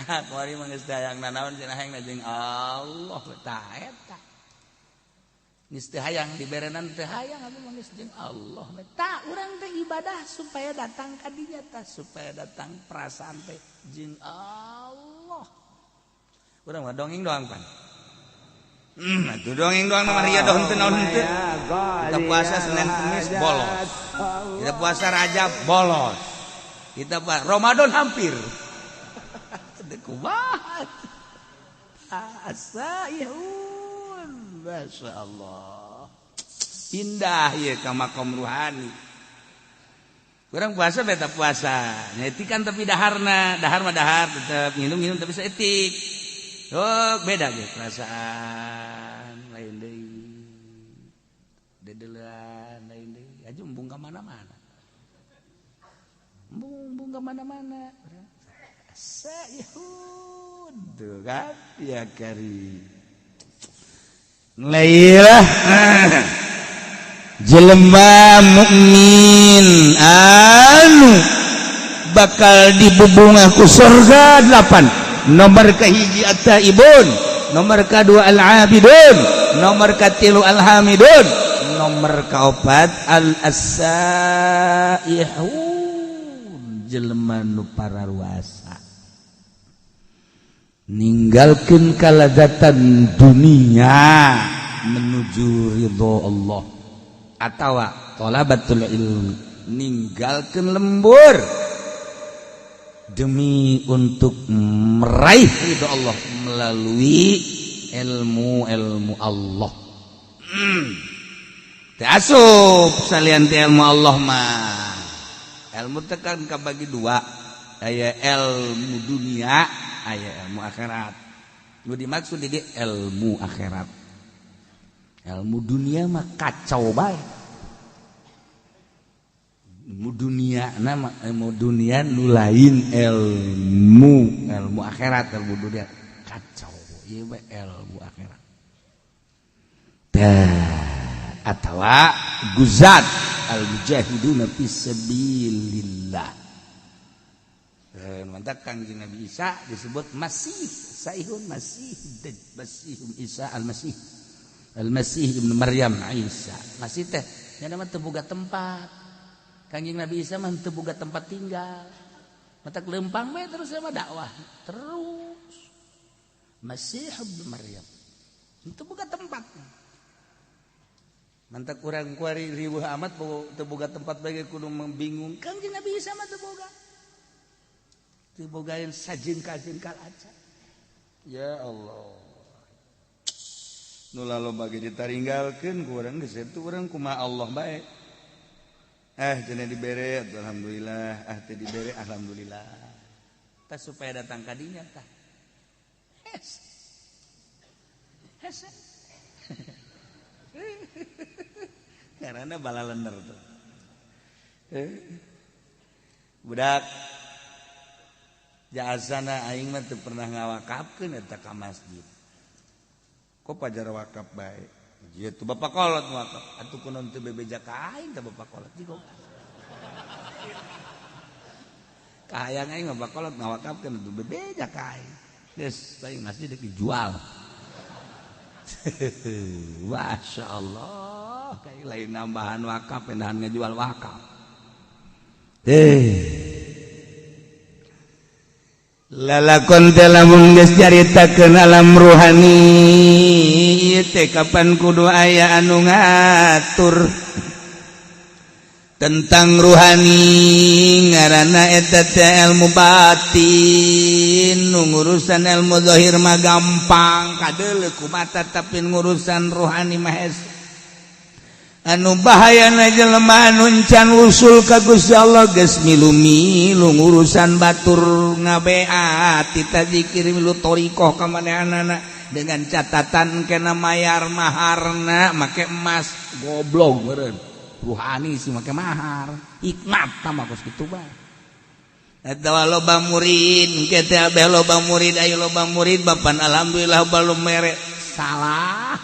A: ah kuari mah geus hayang nanaon cenah hayang jeung Allah tah eta geus teu hayang diberenan teu hayang abdi mah geus jeung Allah tah urang teh ibadah supaya datang ka dinya tah supaya datang perasaan teh jeung Allah. Urang mah dongeng doang pan. Atuh dongeng doang mah riadoh henteu naon henteu. Kita puasa Senin Kamis bolos. Kita puasa Rajab bolos. Kita puasa Ramadan hampir. Teu kumaha. Asaihun. Masya Allah. Indah ya ka makom ruhani. Kurang puasa beta puasa. Nyetikan tapi daharna, dahar mah dahar tetep nginum-nginum tapi saeutik. Oh, beda ge perasaan lain deui. Dedeulean lain deui. Aju embung ka mana-mana. Embung ka mana-mana. Saihun tuh kan ya kari. Lailah jelema mukmin anu bakal dibubungah ku surga 8. Nomor kahiji at-taibun, nomor kadua al-abidun, nomor katilu al-hamidun, nomor kaopat al-asaihun jelema nu pararuasa ninggalkeun kalazatan dunia menuju ridho Allah atawa thalabatul ilmi ninggalkeun lembur demi untuk meraih ridho Allah melalui ilmu-ilmu Allah. Teu asup salian ti ilmu Allah mah. Ilmu teh kan kabagi dua, aya ilmu dunia, aya ilmu akhirat. Nu dimaksud di ilmu akhirat. Ilmu dunia mah kacau bae. Ilmu dunia nama ilmu dunia nu lain ilmu ilmu akhirat, ilmu dunia kacau ieu bae ilmu akhirat. Tah atawa guzat al mujahiduna fi sabilillah. Mantap Kangjeng Nabi Isa disebut Masih, Saihun Masih, Masih Isa Al-Masih. Al-Masih Ibnu Maryam Isa. Masih teh nya mah teu boga tempat. Kangjeng Nabi Isa mah teu boga tempat tinggal. Matak lempang bae terus sama dakwah terus. Masih Ibnu Maryam. Teu boga tempat. Mantak urang kuari riweuh amat teu boga tempat bae kudu membingung. Kangjeng Nabi Isa mah teu boga. Teu bogaeun sajengkal-jengkal acan. Ya Allah. Nu laloba ge ditaringgalkeun ku urang geus eta urang kumaha Allah bae. Cenah dibere alhamdulillah, ah teu dibere alhamdulillah. Tah supaya datang ka dinya tah. Hes. Hese. Karena bala lender tuh. Budak jasana aing mah teu pernah ngawakafkeun eta ka masjid. Kok pajar wakaf bae? Ieu tuh bapak kolot wakaf. Atuh kunaon teu bebeja ka aing teh bapak kolot jigo. Kahayang aing mah bapak kolot ngawakafkeun atuh bebeja ka aing. Geus aing masjid dijual. Masya Allah, kayak lain nambahan wakaf, pindahan ngejual wakaf. Lalakon teh lamun geus caritakeun alam ruhani ieu teh kapan kudu aya anu ngatur tentang ruhani ngaranna eta teh ilmu batin. Nu ngurusan ilmu zahir mah gampang kadeuleu ku mata, tapi ngurusan ruhani mah hese. Anu bahayana jelema anu encan usul ka Gusti Allah geus milu-milu ngurusan batur ngabeat tita zikir milu thoriqoh ka manehanana dengan catatan kena mayar maharna make emas. Goblok meureun ruhani sih make mahar hikmat tah kos kitu bae. Eta loba murid engke teh abeh loba murid, ayo loba murid bapan alhamdulillah balum mere salah.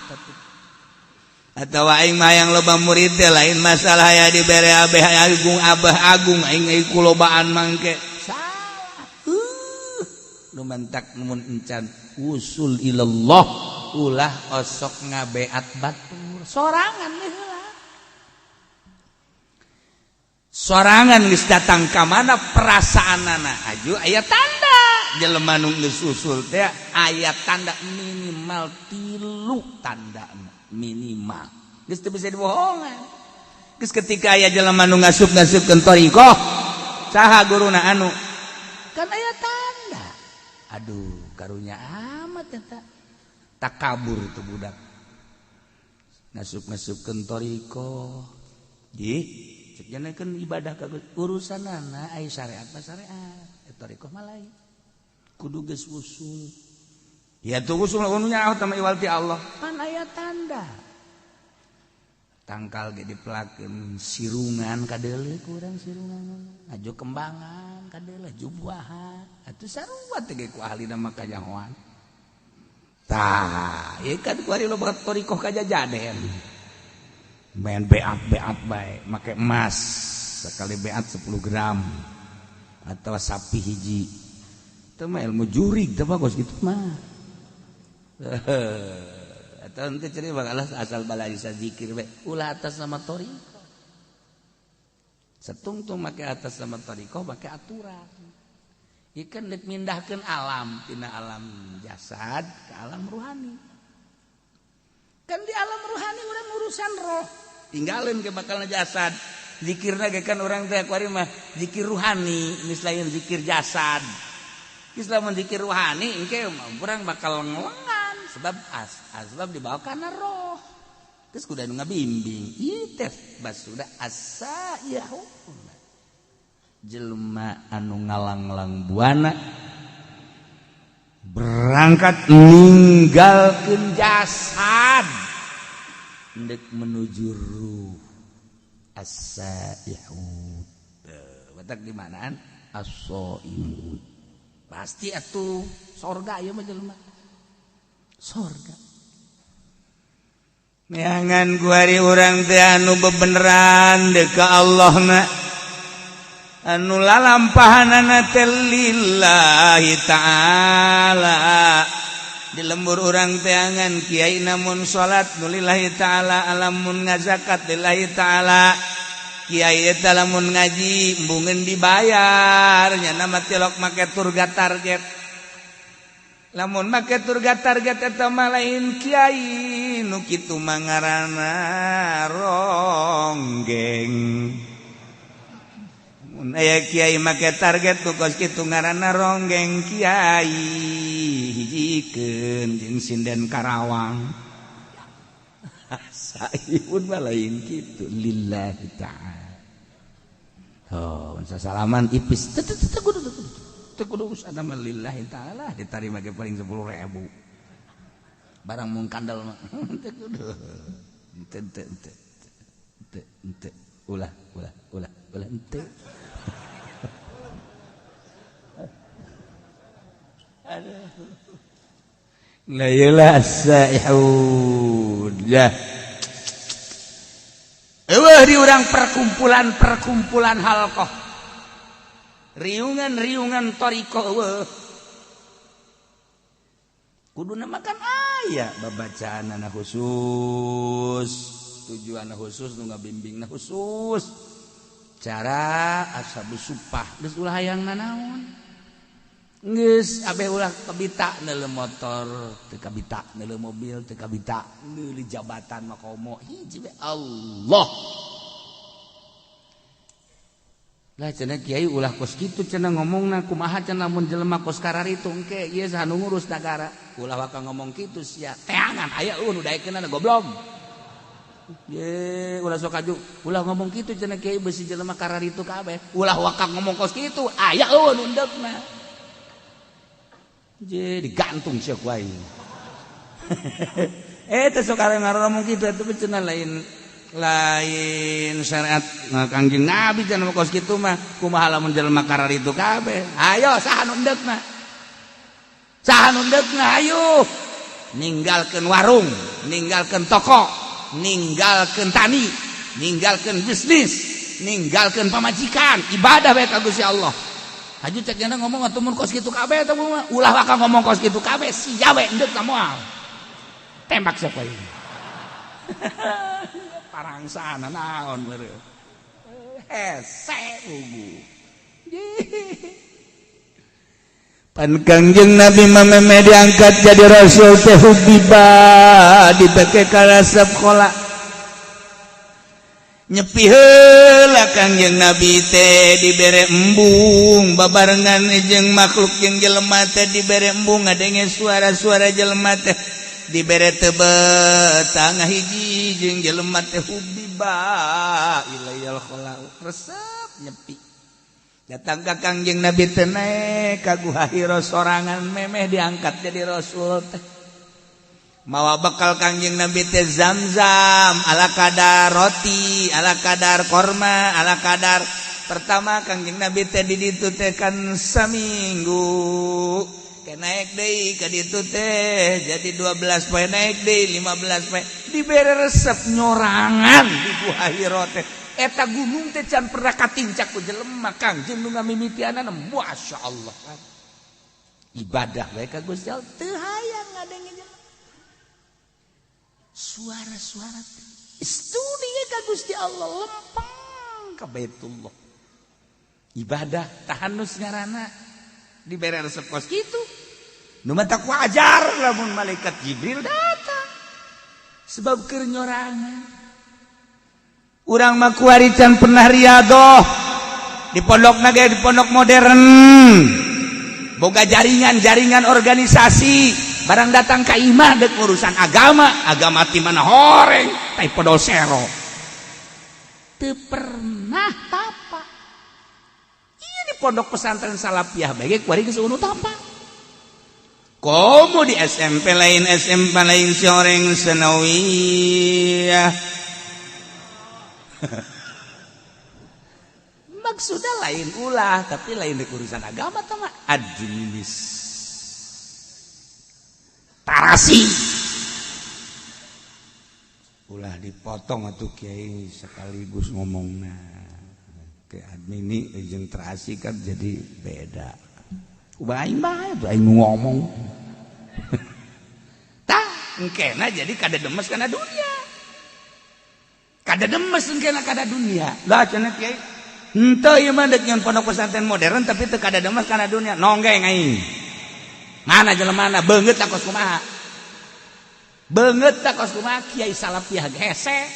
A: Atau aing mah yang loba murid teh lain masalah ya dibere abeh agung abah agung aing kulobaan mangke salah. Nu mantak mun encan usul ilallah ulah osok ngabeat batur sorangan heula. Sorangan geus datang ka mana perasaanana aju aya tanda jelema nu geus usul teh aya tanda minimal 3 tanda minimal geus teu bisa dibohongan. Geus ketika aya jelema nu ngasup-ngasupkeun thoriqoh saha guruna anu kan aya tanda aduh karunya amat eta takabur itu budak ngasup-ngasupkeun thoriqoh di cek kan ibadah ka urusanana aya syariat mah syariat thoriqoh mah lain kudu geus usul. Ya tuh usul anu nyaho tama iwal ti Allah pan aya tanda tangkal ge dipelakeun sirungan kadeuleu kurang sirungan aju kembangan kadeuleu aju buahan atuh sarua teh ge ku ahlina mah kanyahoan. Tah ieu kan kuari loba thoriqoh kajajaden main beat-beat bae make emas sekali beat 10 gram atau sapi hiji itu mah ilmu jurig teh bagus gitu mah. Atau ente ceri bakal asal balai zikir bae ulah atas nama thoriqoh setungtung make atas nama thoriqoh make aturan ieu kan deuk mindahkeun alam tina alam jasad ke alam ruhani. Kan di alam ruhani urang urusan roh tinggalin ke bakal jasad zikirna ge kan urang teh kuari mah zikir ruhani geus lain zikir jasad. Geus lamun zikir ruhani engke urang bakal ngelengan sebab asbab dibawa karena roh terus kudu anu ngabimbing ieu teh basuda asa-yahu jelema anu ngalanglang buana berangkat ninggalkeun jasad ndek menuju ruh as-saihun batak di manaan as-saimun pasti atuh sorga ieu mah jelema sorga. Neangan kuari urang teh anu bebeneran deuk ka Allah na anu lalampahanana teh lillahi ta'ala. Di lembur urang teangan kiai namun salat nu lillahi ta'ala, alamun ngazakat lillahi ta'ala, kiai eta lamun ngaji embungeun dibayar nya mah tilok make turga target. Lamun make turga target eta mah lain kiai nu kitu mah ngaranna ronggeng. Mun aya kiai make target nu kos kitu ngaranna ronggeng kiai hijikeun jeung sinden Karawang. Saipun mah lain kitu lillahi ta'ala. Oh, salaman ipis teu teu teu kudu teu kudu urusan mah lillahi ta'ala ditarima ge paling 10.000. Barang mung kandel mah teu kudu. Teu teu teu teu ulah ulah ulah ulah henteu. Aduh. La ilaha saihun. Ya. Eueuh di urang perkumpulan-perkumpulan halqah. Riungan-riungan thariqah eueuh. Kuduna makan aya babacaanana khusus, tujuanna khusus nu ngabimbingna khusus. Cara ashabus supah geus ulah hayang nanaon. Geus abeh ulah kabita neuleuh motor, teu kabita neuleuh mobil, teu kabita neuleuh jabatan mah komo hiji we Allah. Lah cenah kiai ulah kos kitu cenah ngomongna kumaha cenah mun jelema kos kararitu engke ieu saha nu ngurus nagara. Ulah waka ngomong kitu sia teangan aya eueuh nu daekeunana goblok. Ye ulah sok aju ulah ngomong kitu cenah kiai beusi jelema kararitu kabeh. Ulah waka ngomong kos kitu aya eueuh nu endekna. Je digantung sia ku aing. Teh sok ngomong kitu eta cenah lain lain syariat Kangjeng Nabi cenah kos kitu mah kumaha lamun jelema kararitu kabeh. Ayo saha nu endekna? Saha nu endekna ayo. Ninggalkeun warung, ninggalkeun toko, ninggalkeun tani, ninggalkeun bisnis, ninggalkeun pamajikan, ibadah bae ka Gusti Allah. Haju cek jana ngomong atuh mun kos kitu kabeh eta mah ulah waka ngomong kos kitu kabeh sia we endek ka moal. Tembak siapa ini. Parangsana naon meureun. Hese ugu.
B: Pan Kangjeng Nabi mah diangkat jadi rasul teh hubiba dibeke ka resep kola.
A: Nyepi heula Kangjeng Nabi teh dibere embung babarengan jeung makhluk jeung jelema teh dibere embung ngadenge suara-suara jelema teh dibere tebet tangah hiji jeung jelema teh hubiba ilayal khala resep nyepi datang ka Kangjeng Nabi teh naek ka Guha Hira sorangan memeh diangkat jadi rasul teh mawa bekal Kangjeng Nabi teh zam-zam ala kadar roti ala kadar korma ala kadar pertama Kangjeng Nabi teh di ditu teh kan saminggu ke naik deui ka ditu teh jadi 12 poe naik deui 15 poe dibere resep nyorangan di Gua Hira teh eta gunung teh can pernah katincak ku jelema Kangjeng nu ngamimitianana masyaallah ibadah bae ka Gusti Allah teu hayang ngadenge jelema suara-suara studi ka Gusti Allah lempeng ka Baitullah ibadah tahanus ngaranna dibere resep kos kitu nu matak wajar lamun malaikat Jibril datang sebab keur nyorangan
B: Urang mah kuari can pernah riadoh di pondok ge di pondok modern boga jaringan-jaringan organisasi barang datang ka imah dek urusan agama agama ti mana horeng tai podol sero
A: teu pernah tapa iya di pondok pesantren Salafiyah bae kuari geus unu tapa
B: komo di SMP lain SMP lain si orang senawiyah.
A: Maksudnya lain ulah tapi lain di urusan agama tama administrasi
B: ulah dipotong atuh kiai sekaligus ngomongna ke admini jeung terasi kan jadi beda.
A: Ubah aing bae tuh aing ngomong tah engkena jadi kada demes kana dunia kada demes engkena kada dunia lah cenah kiai henteu ieu mah deuk nyeun pondok pesantren modern tapi teu kada demes kana dunia nonggeng aing mana jelemana beungeut tak kos kumaha beungeut tak kos kumaha kiai Salafiyah hese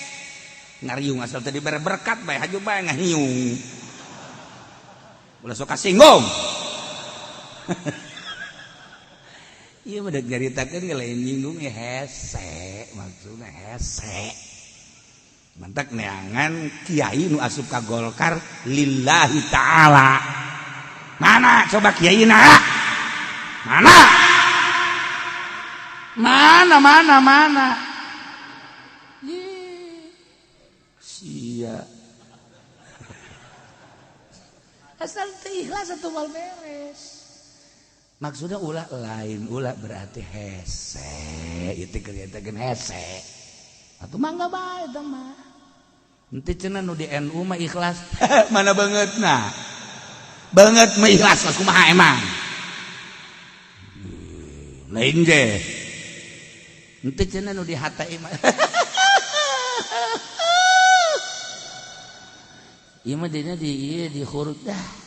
A: ngariung asal teu dibere berkat bae haju bae ngahiung ulah sok kasinggung. Ieu mah deuk nyaritakeun ge lain nyinggung ya hese maksudna hese mantak neangan kiai nu asup ka Golkar lillahi ta'ala mana coba kiai na mana mana mana mana sia asal teu ikhlas atuh moal beres. Maksudnya ulah lain ulah berarti hese itu kelihatan hese atuh mangga bae teh mah. Henteu cenah nu di NU mah ikhlas. Mana banget nah. Banget mah ikhlas kumaha emang. Lain ge. Henteu cenah nu di HTI mah. Ieu mah dina di ieu di khurud dah.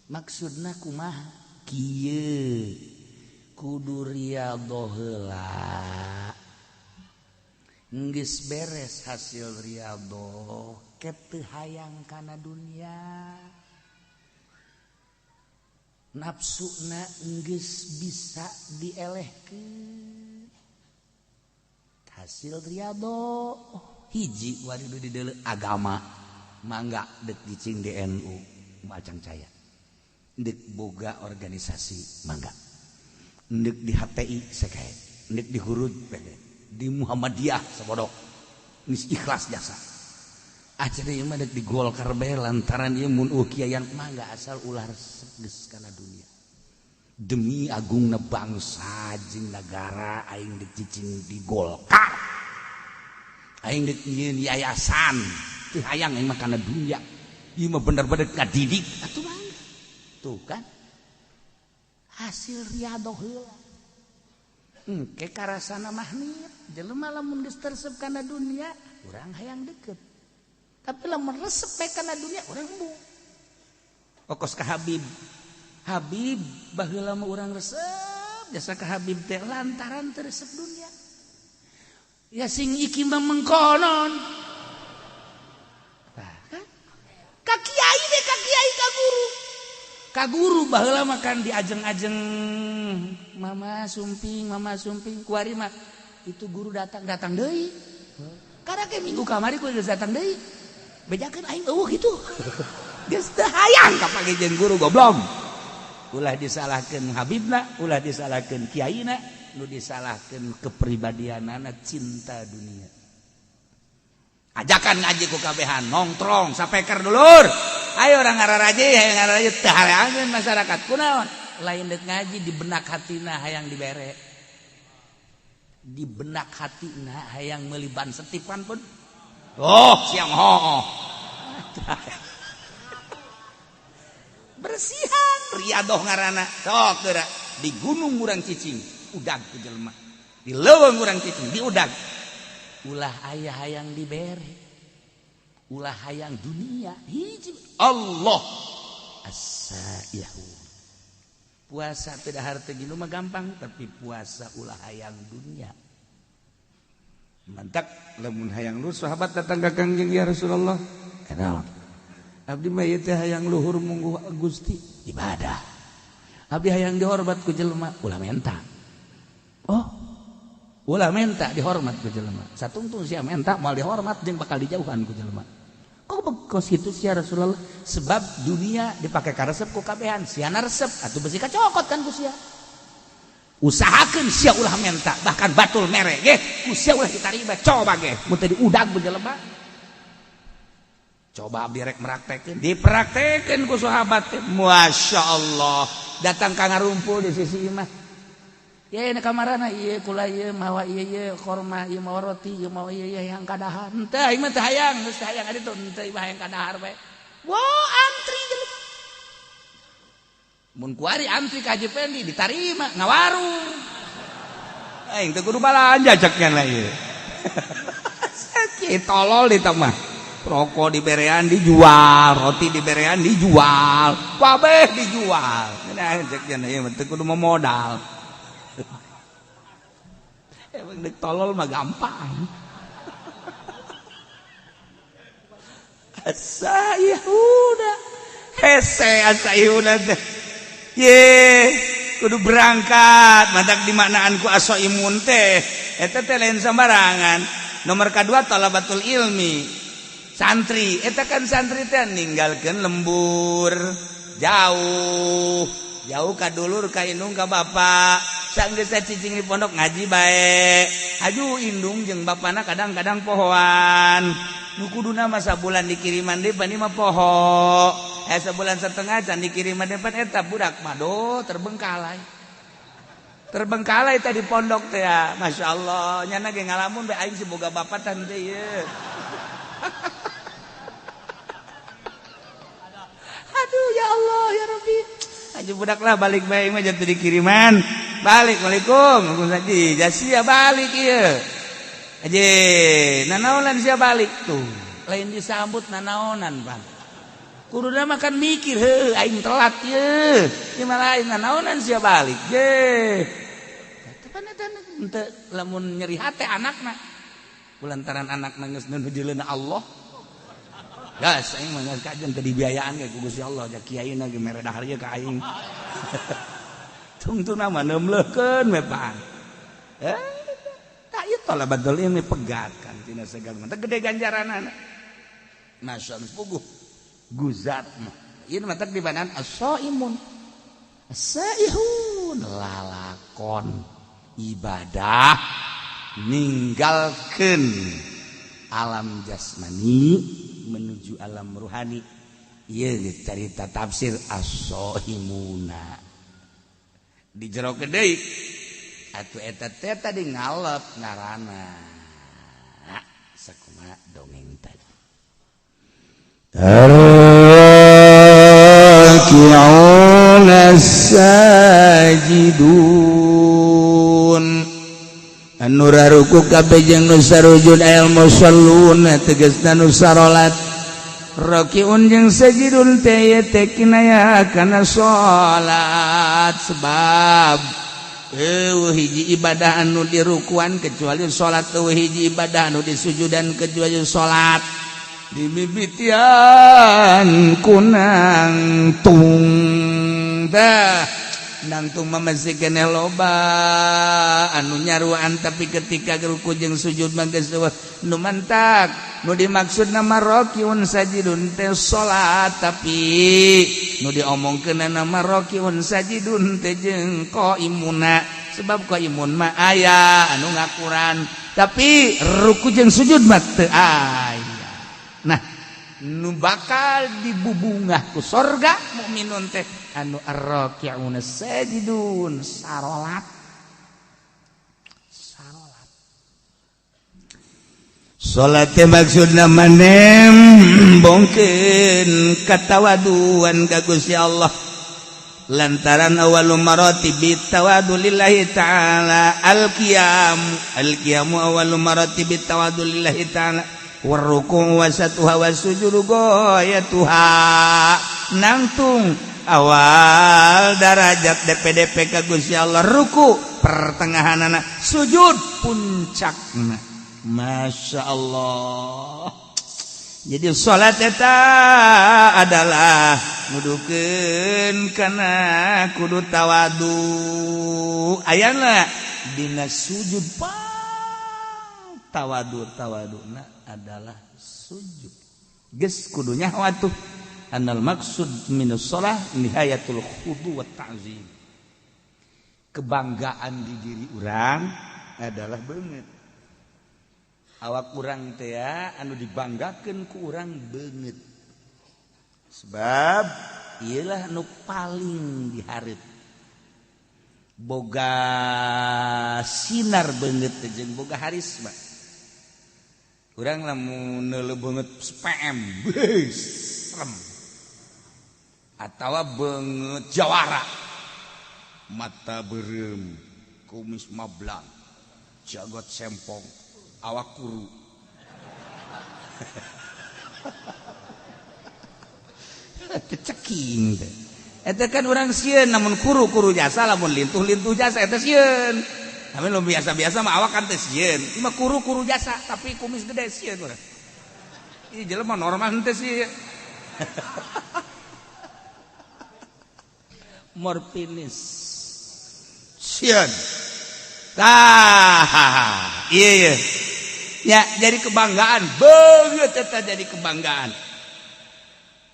A: Maksudna kumaha kieu kudu riyadhoh heula geus beres hasil riyadhoh ke teu hayang kana dunia nafsuna geus bisa dielehkeun hasil riyadhoh hiji wari di deuleu agama mangga deuk cicing di NU macang caya ndek boga organisasi mangga ndek di HTI sekae ndek di Hurud di Muhammadiyah sabodok geus ikhlas jasa acara ieu mah dek di Golkar bae lantaran ieu mun kiaian mangga asal ulah resep geus kana dunia demi agungna bangsa jeung nagara aing dek cicing di Golkar aing dek nyieun yayasan teu hayang aing mah kana dunia ieu mah bener-bener ngadidik atuh mah. Tuh kan hasil riyadhoh heula engke karasana mahnit jelema lamun geus teresep kana dunia urang hayang deket tapi lamun resep bae kana dunia urang embung okos ka Habib Habib baheula mah urang resep jasa ka Habib teh lantaran teu resep dunia ya sing iki mah mengkonon tah kan ka kiai we ka kiai ka guru ka guru baheula mah kan diajeng-ajeng mama sumping kuari mah itu guru datang deui karena ke minggu kamari ku geus datang deui bejakeun aing eueuh kitu geus teu hayang ka pake jeung guru goblok ulah disalahkeun habibna ulah disalahkeun kiaina nu disalahkeun kepribadianana cinta dunia ajakan ngaji ku kabehan nongtrong sapeker dulur ayo orang ngararaje hayang ngararaje teu hareangeun masyarakat kunaon lain deuk ngaji di benak hatina hayang dibere di benak hatina hayang meuli ban setipan pun oh siang hooh bersihan riadoh ngaranna sok geura di gunung urang cicing udag ku jelema di leuweung urang cicing diudag ulah aya hayang dibere ulah hayang dunia hiji Allah as-saihu puasa tidak harta gini mah gampang tapi puasa ulah hayang dunia mantap lamun hayang luhur sahabat datang ka Kangjeng ya Rasulullah kenal abdi mah ieu teh hayang luhur mungguh Gusti ibadah abdi hayang dihormat ku jelema ulah menta oh ulah menta dihormat ku jelema satungtung sia menta moal dihormat jeung bakal dijauhan ku jelema kok bekos kitu sia Rasulullah sebab dunia dipake karesep ku kabehan siana resep atuh besi kacokot kan ku sia usahakeun sia ulah menta bahkan batul mere ge ku sia ulah ditarima coba ge mun teu diudag ku jelema coba abdi rek meraktekeun dipraktekeun ku sahabat teh Masya Allah datang ka ngarumpul di sisi imah ya ini kamarana ieu kula ieu mawa ieu ieu korma ieu mawa roti ieu mawa ieu ieu yang kadahar henteu aing mah teu hayang geus teu hayang adi tuh henteu ieu hayang kadahar bae wah antri jelema mun kuari antri ka Haji Pendi ditarima ngawarung aing teu kudu balanja cek nya ieu sakit tolol di mah rokok diberean dijual roti diberean dijual kabeh dijual nah cek nya ieu mah teu kudu modal emang dek tolol mah gampang asayuna hese asayuna teh ye kudu berangkat matak dimaknaan ku asoimun teh eta teh lain sembarangan nomor kedua talabatul ilmi santri eta kan santri teh ninggalkeun lembur jauh jauh ka dulur ka indung ka bapak sanggeus cicing di pondok ngaji bae aju indung jeung bapana kadang-kadang pohoan nu kuduna mah sabulan dikiriman deui bani mah poho Sebulan setengah can dikirim depan eta budak mah do terbengkalai. Terbengkalai tadi pondok teh ya. Masya Allah, nyana ge ngalamun bae aing si boga bapak tan teh ieu. Aduh ya Allah ya Rabbi. Aja budak lah balik bae mah jatuh dikiriman. Balik, waalaikum. Waalaikumsalam. Jasia balik ieu. Aje, nanaonan sia balik tuh. Lain disambut nanaonan, Bang. Kuduna mah kan mikir, heuh aing telat ieu. Ieu mah lain nanaonan sia balik. Je. Tepan eta henteu lamun nyeri hate anakna. Kulantaran anakna geus nuju Allah. Gas aing mah geus kajen teu dibiayaan ge ku Gusti Allah, ja kiaina ge mere dahar ieu ka aing. Tungtuna mah neumleukeun we pan. Tak ieu talabatul ilmi pegat kan tina segala mah gede ganjaranana. Masya Allah puguh guzat mah. Ieu mah teh dibanan as-saimun. As-saihun lalakon ibadah ninggalkeun alam jasmani menuju alam ruhani. Ieu carita tafsir as-saimuna. Di jero deui atuh eta teh tadi ngalep ngaranna sakumaha dongeng tadi.
B: Arki'un as-sajidun anu raruku kabeh jeung nu sarujud al musallun tegasna nu sarolat.
A: Rokiun jeung sajidun teh teh kinaya kana salat sebab eueuh hiji ibadah anu dirukuan kecuali salat, eueuh hiji ibadah anu disujudan kecuali salat. Dimimitian kunang tung tah nangtung mah masih keneh loba anu nyaruan, tapi ketika ruku jeung sujud mah geus eueuh nu mantak. Nu dimaksud nama rokiun sajidun teh salat, tapi nu diomongkeun nama rokiun sajidun teh jeung qaimuna, sebab qaimun mah aya anu ngakuran, tapi ruku jeung sujud mah teu aya. Nah, nu bakal dibubungah ku sorga mukminun teh anu arraki'una sajidun sarolat. Sarolat.
B: Salat teh maksudna manembongkeun katawaduan ka Gusti Allah. Lantaran awalu maratibi tawadu lillahi ta'ala al-qiyam. Al-qiyamu awalu maratibi tawadu lillahi ta'ala. Warruku wasatuha wasujudu goyatuha. Nangtung awal darajat DPDP ka Gusti Allah ruku pertengahanana, sujud puncakna. Masya Allah. Jadi salat eta adalah nudukeun kana kudu tawadu. Ayana dina sujud pang tawadu tawaduna adalah sujud. Geus kudunya atuh anal maksud minus shalah nihayatul khudu wa ta'zim.
A: Kebanggaan di diri urang adalah beungeut. Awak urang teh anu dibanggakeun ku urang beungeut. Sebab ieulah nu paling dihareup. Boga sinar beungeut teh jeung boga harisma. Urang lamun neuleuh beungeut PM, beuh, serem. Atawa beungeut jawara. Mata beureum, kumis mablang, jagot sempong, awak kuru. Teceking teh. Eta kan urang sieun namun kuru-kuru jasa lamun lintuh-lintuh jasa eta sieun. Tapi lu biasa-biasa mah awak kan teh sieun. Ieu mah kuru-kuru jasa tapi kumis gede sieun urang. Ieu jelema normal henteu sih. Morfinis. Sieun. Tah, iya iya. Ya, jadi kebanggaan, beungeut eta jadi kebanggaan.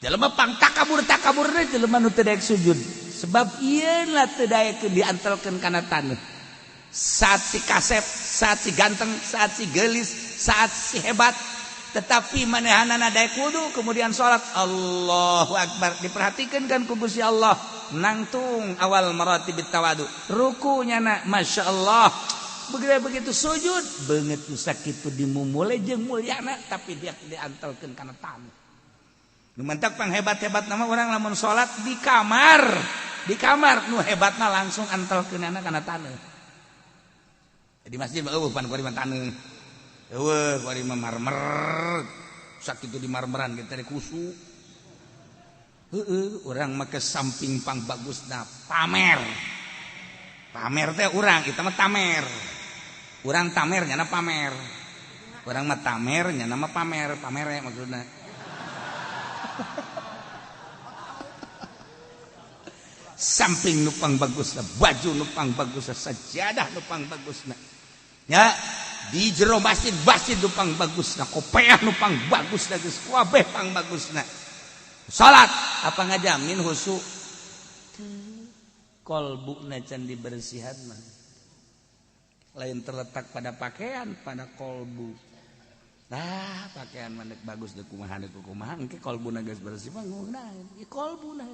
A: Jelema pang takabur-takaburna jelema nu teu daek sujud. Sebab ieu lah teu daek diantelkeun kana taneuh. Saat si kasep, saat si ganteng, saat si geulis, saat si hebat, Tetapi manehanana daek wudu kemudian salat Allahu akbar diperhatikan kan ku Gusti Allah nangtung awal maratibit tawadu rukunya na Masya Allah begitu sujud beungeut nu sakitu dimumule jeung mulyana tapi dia diantelkeun kana tamu. Nu mantak panghebat-hebat nama orang lamun salat di kamar nu hebatna langsung antelkeunana kana taneuh. Di masjid mah eueuh pan kuari mah taneuh. Eueuh kuari mah marmer. Sakitu di marmeran ge teh kusu. Heueuh urang mah ke samping pang bagusna pamer. Pamer teh urang eta mah tamer. Urang tamer nyana pamer. Urang mah tamer nyana mah pamer, pamere maksudna. Samping nupang bagusna, baju nupang bagusna, sajadah nupang bagusna. Ya, di jero masjid masjid nupang bagusna, kopeah nupang bagusna, geus kabeh pang bagusna. Salat apa ngajamin khusyuk? Kolbuna can dibersihan mah. Lain terletak pada pakaian, pada kolbu. Nah, pakaian mah bagus deuk kumaha deuk kumaha, engke kolbuna geus bersih mah ngeunaheun. Ieu kolbuna.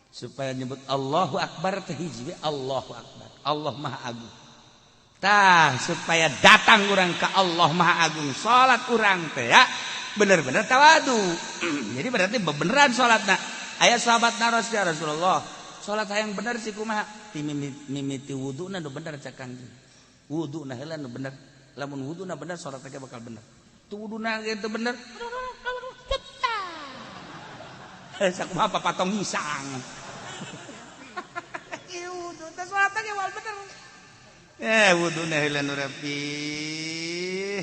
A: Supaya nyebut Allahu Akbar teh hiji Allahu Akbar. Allah Maha Agung. Tah, supaya datang urang ka Allah Maha Agung, salat urang teh ya bener-bener tawadu. Jadi berarti beneran salatna. Aya sahabat naros ya Rasulullah, salat hayang bener sih kumaha? Ti mimiti wuduna nu bener cak Kangjeng. Wuduna heula nu bener. Lamun wuduna bener salat teh bakal bener. Tu wuduna ge teu bener. Sakumaha papatong hisang. Ieu wudu teh salat ge wal bener. Wuduna heula nu rapi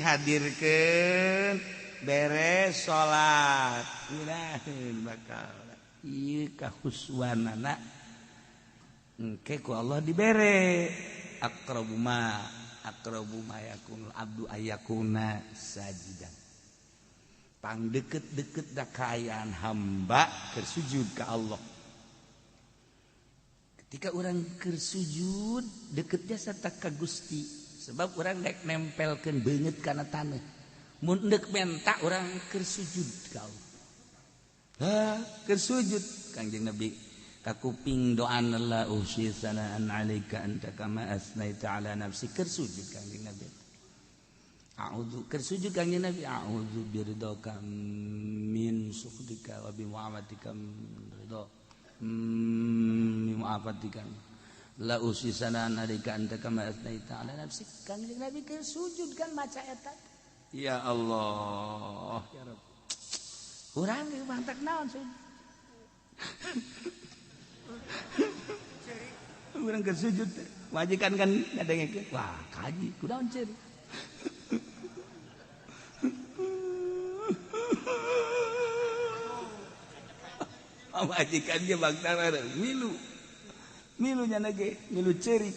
A: hadirkeun beres salat. Ngeunaheun bakal ieu kahuswanana engke ku Allah dibere aqrabu ma yakunul abdu ayakuna sajidan. Pang deket-deket da kaayaan hamba keur sujud ka Allah. Ketika orang keur sujud deketnya serta ka Gusti, sebab orang dek nempelkeun beungeut kana taneuh. Mun deuk menta orang keur sujud ka Allah. Ha, keur sujud Kangjeng Nabi kakuping doan la usi sanaan alaika anta kama asnaita ala nafsi keur sujud Kangjeng Nabi. A'udzu keur sujud Kangjeng Nabi a'udzu biridhaka min sukhtika wa bi mu'amatika min ridha min mu'afatika la usi sanaan alaika anta kama asnaita ala nafsi. Kangjeng Nabi keur sujud kan maca eta. Ya Allah ya Rabb. Urang ge mantak naon sujud. Urang keur sujud majikan kan ngadengekeun wah kaji kunaon ceuri. Majikan ge bangsa milu. Milu nya ge milu ceurik.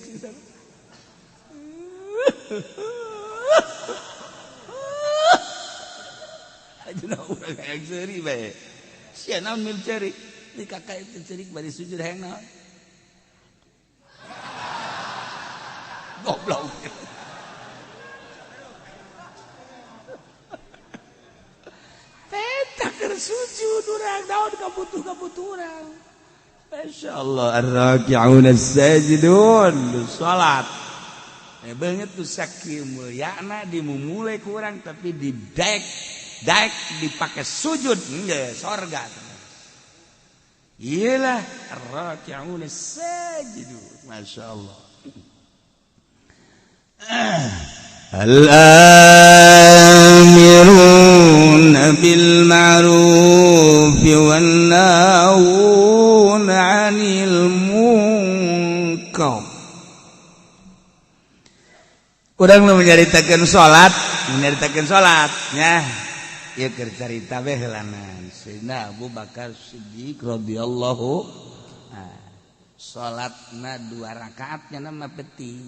A: Ajna urang hayang seuri bae. Sia naon milu ceurik? Di kakak itu ceurik bari sujud hayang naon? Goblok. Peta keur sujud urang naon kabutuh-kabutuh urang. Masyaallah ar-raki'un as-sajidun salat. Beungeut tu sakieu mulyana dimumule ku urang tapi didek daek dipakai sujud nge sorga. Iyalah ar-raki'un as-sajidun. Masyaallah. Al-amiruna bil ma'ruf wan nahuna 'anil munkar. Urang nu menyaritakeun salat nya. Ieu keur carita bae heulanan. Sayyidina Abu Bakar Siddiq radhiyallahu salatna 2 rakaat nya mah penting.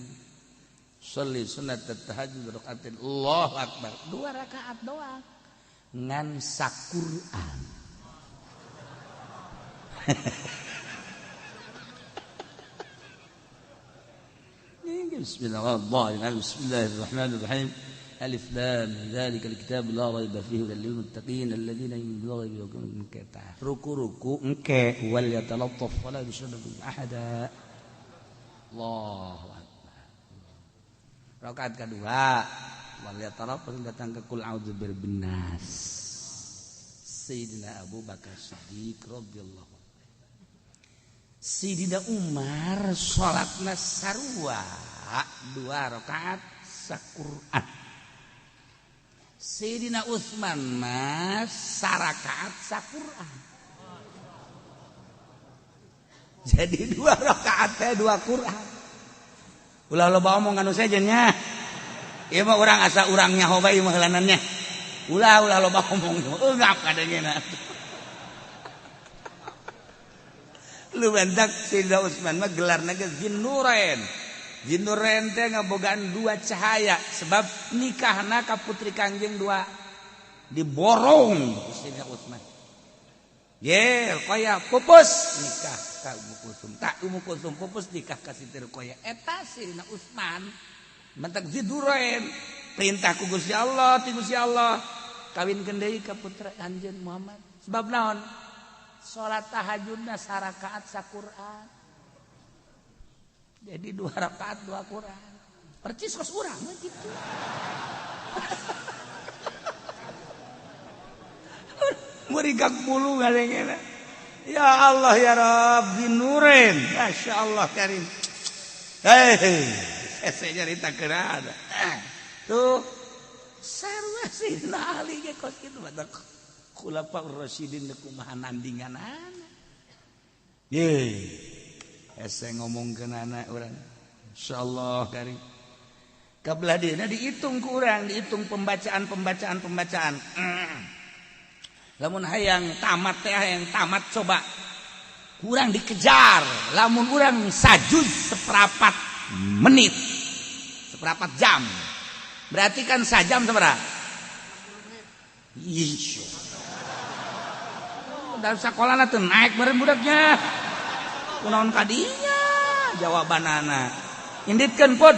A: Sholli sunat tahajud rakaatin Allahu akbar. 2 rakaat doang. Ngan saquran. Bismillahirrahmanirrahim. Bismillahirrahmanirrahim. Alif lam dzalikal kitab la raiba fihi hudal lil muttaqin alladzina yu'minuna bil ghaibi wa ruku-ruku engke wal yatalattaf wala yushriku ahada. Allahu akbar. Rakaat kedua wal yatalattaf datang ke kul a'udzu birabbin nas. Sayyidina Abu Bakar Siddiq radhiyallahu anhu. Sayyidina Umar salatna sarua dua rakaat saquran. Sayyidina Utsman mah sarakaat saquran. Jadi dua rakaat teh dua Quran. Ulah loba omong anu sejen nya. Ieu mah urang asa urang nyaho bae mah heulanannya. Ulah ulah loba omong eungap kadangena. Lu bentak Sayyidina Utsman mah gelarna ge Zinnurain. Zinnurain teh ngabogaan dua cahaya sebab nikahna ka putri Kangjeng dua diborong Sayyidina Utsman. Ye, Ruqayyah pupus nikah ka Ummu Kulsum. Tak Ummu Kulsum pupus nikah ka Siti Ruqayyah. Eta Sayyidina Utsman mentak Zinnurain perintah ku Gusti Allah, ti Gusti Allah kawinkeun deui ka putra anjeun Muhammad. Sebab naon? Salat tahajudna sarakaat saquran. Jadi dua rakaat dua Quran. Percis kos urang mah kitu. Murigak bulu ngadengena. Ya Allah ya Rabbi nurin. Masya Allah karim. Hei, saya nyarita kerana. Tuh, sarua Sayyidina Ali ge kos kitu batak. Khulafaur Rasyidin kumaha nandinganana. Ye. Hese ngomongkeun anak urang. Insyaallah karim. Kabelah dieuna dihitung ku urang, dihitung pembacaan-pembacaan. Lamun hayang tamat teh hayang tamat coba. Kurang dikejar. Lamun urang sajuz seperapat menit. Seperapat jam. Berarti kan sajam sabaraha? Ih. Dalam sekolah tuh naik bareng budaknya. Kunaon kadinya jawabanana. Inditkeun pod.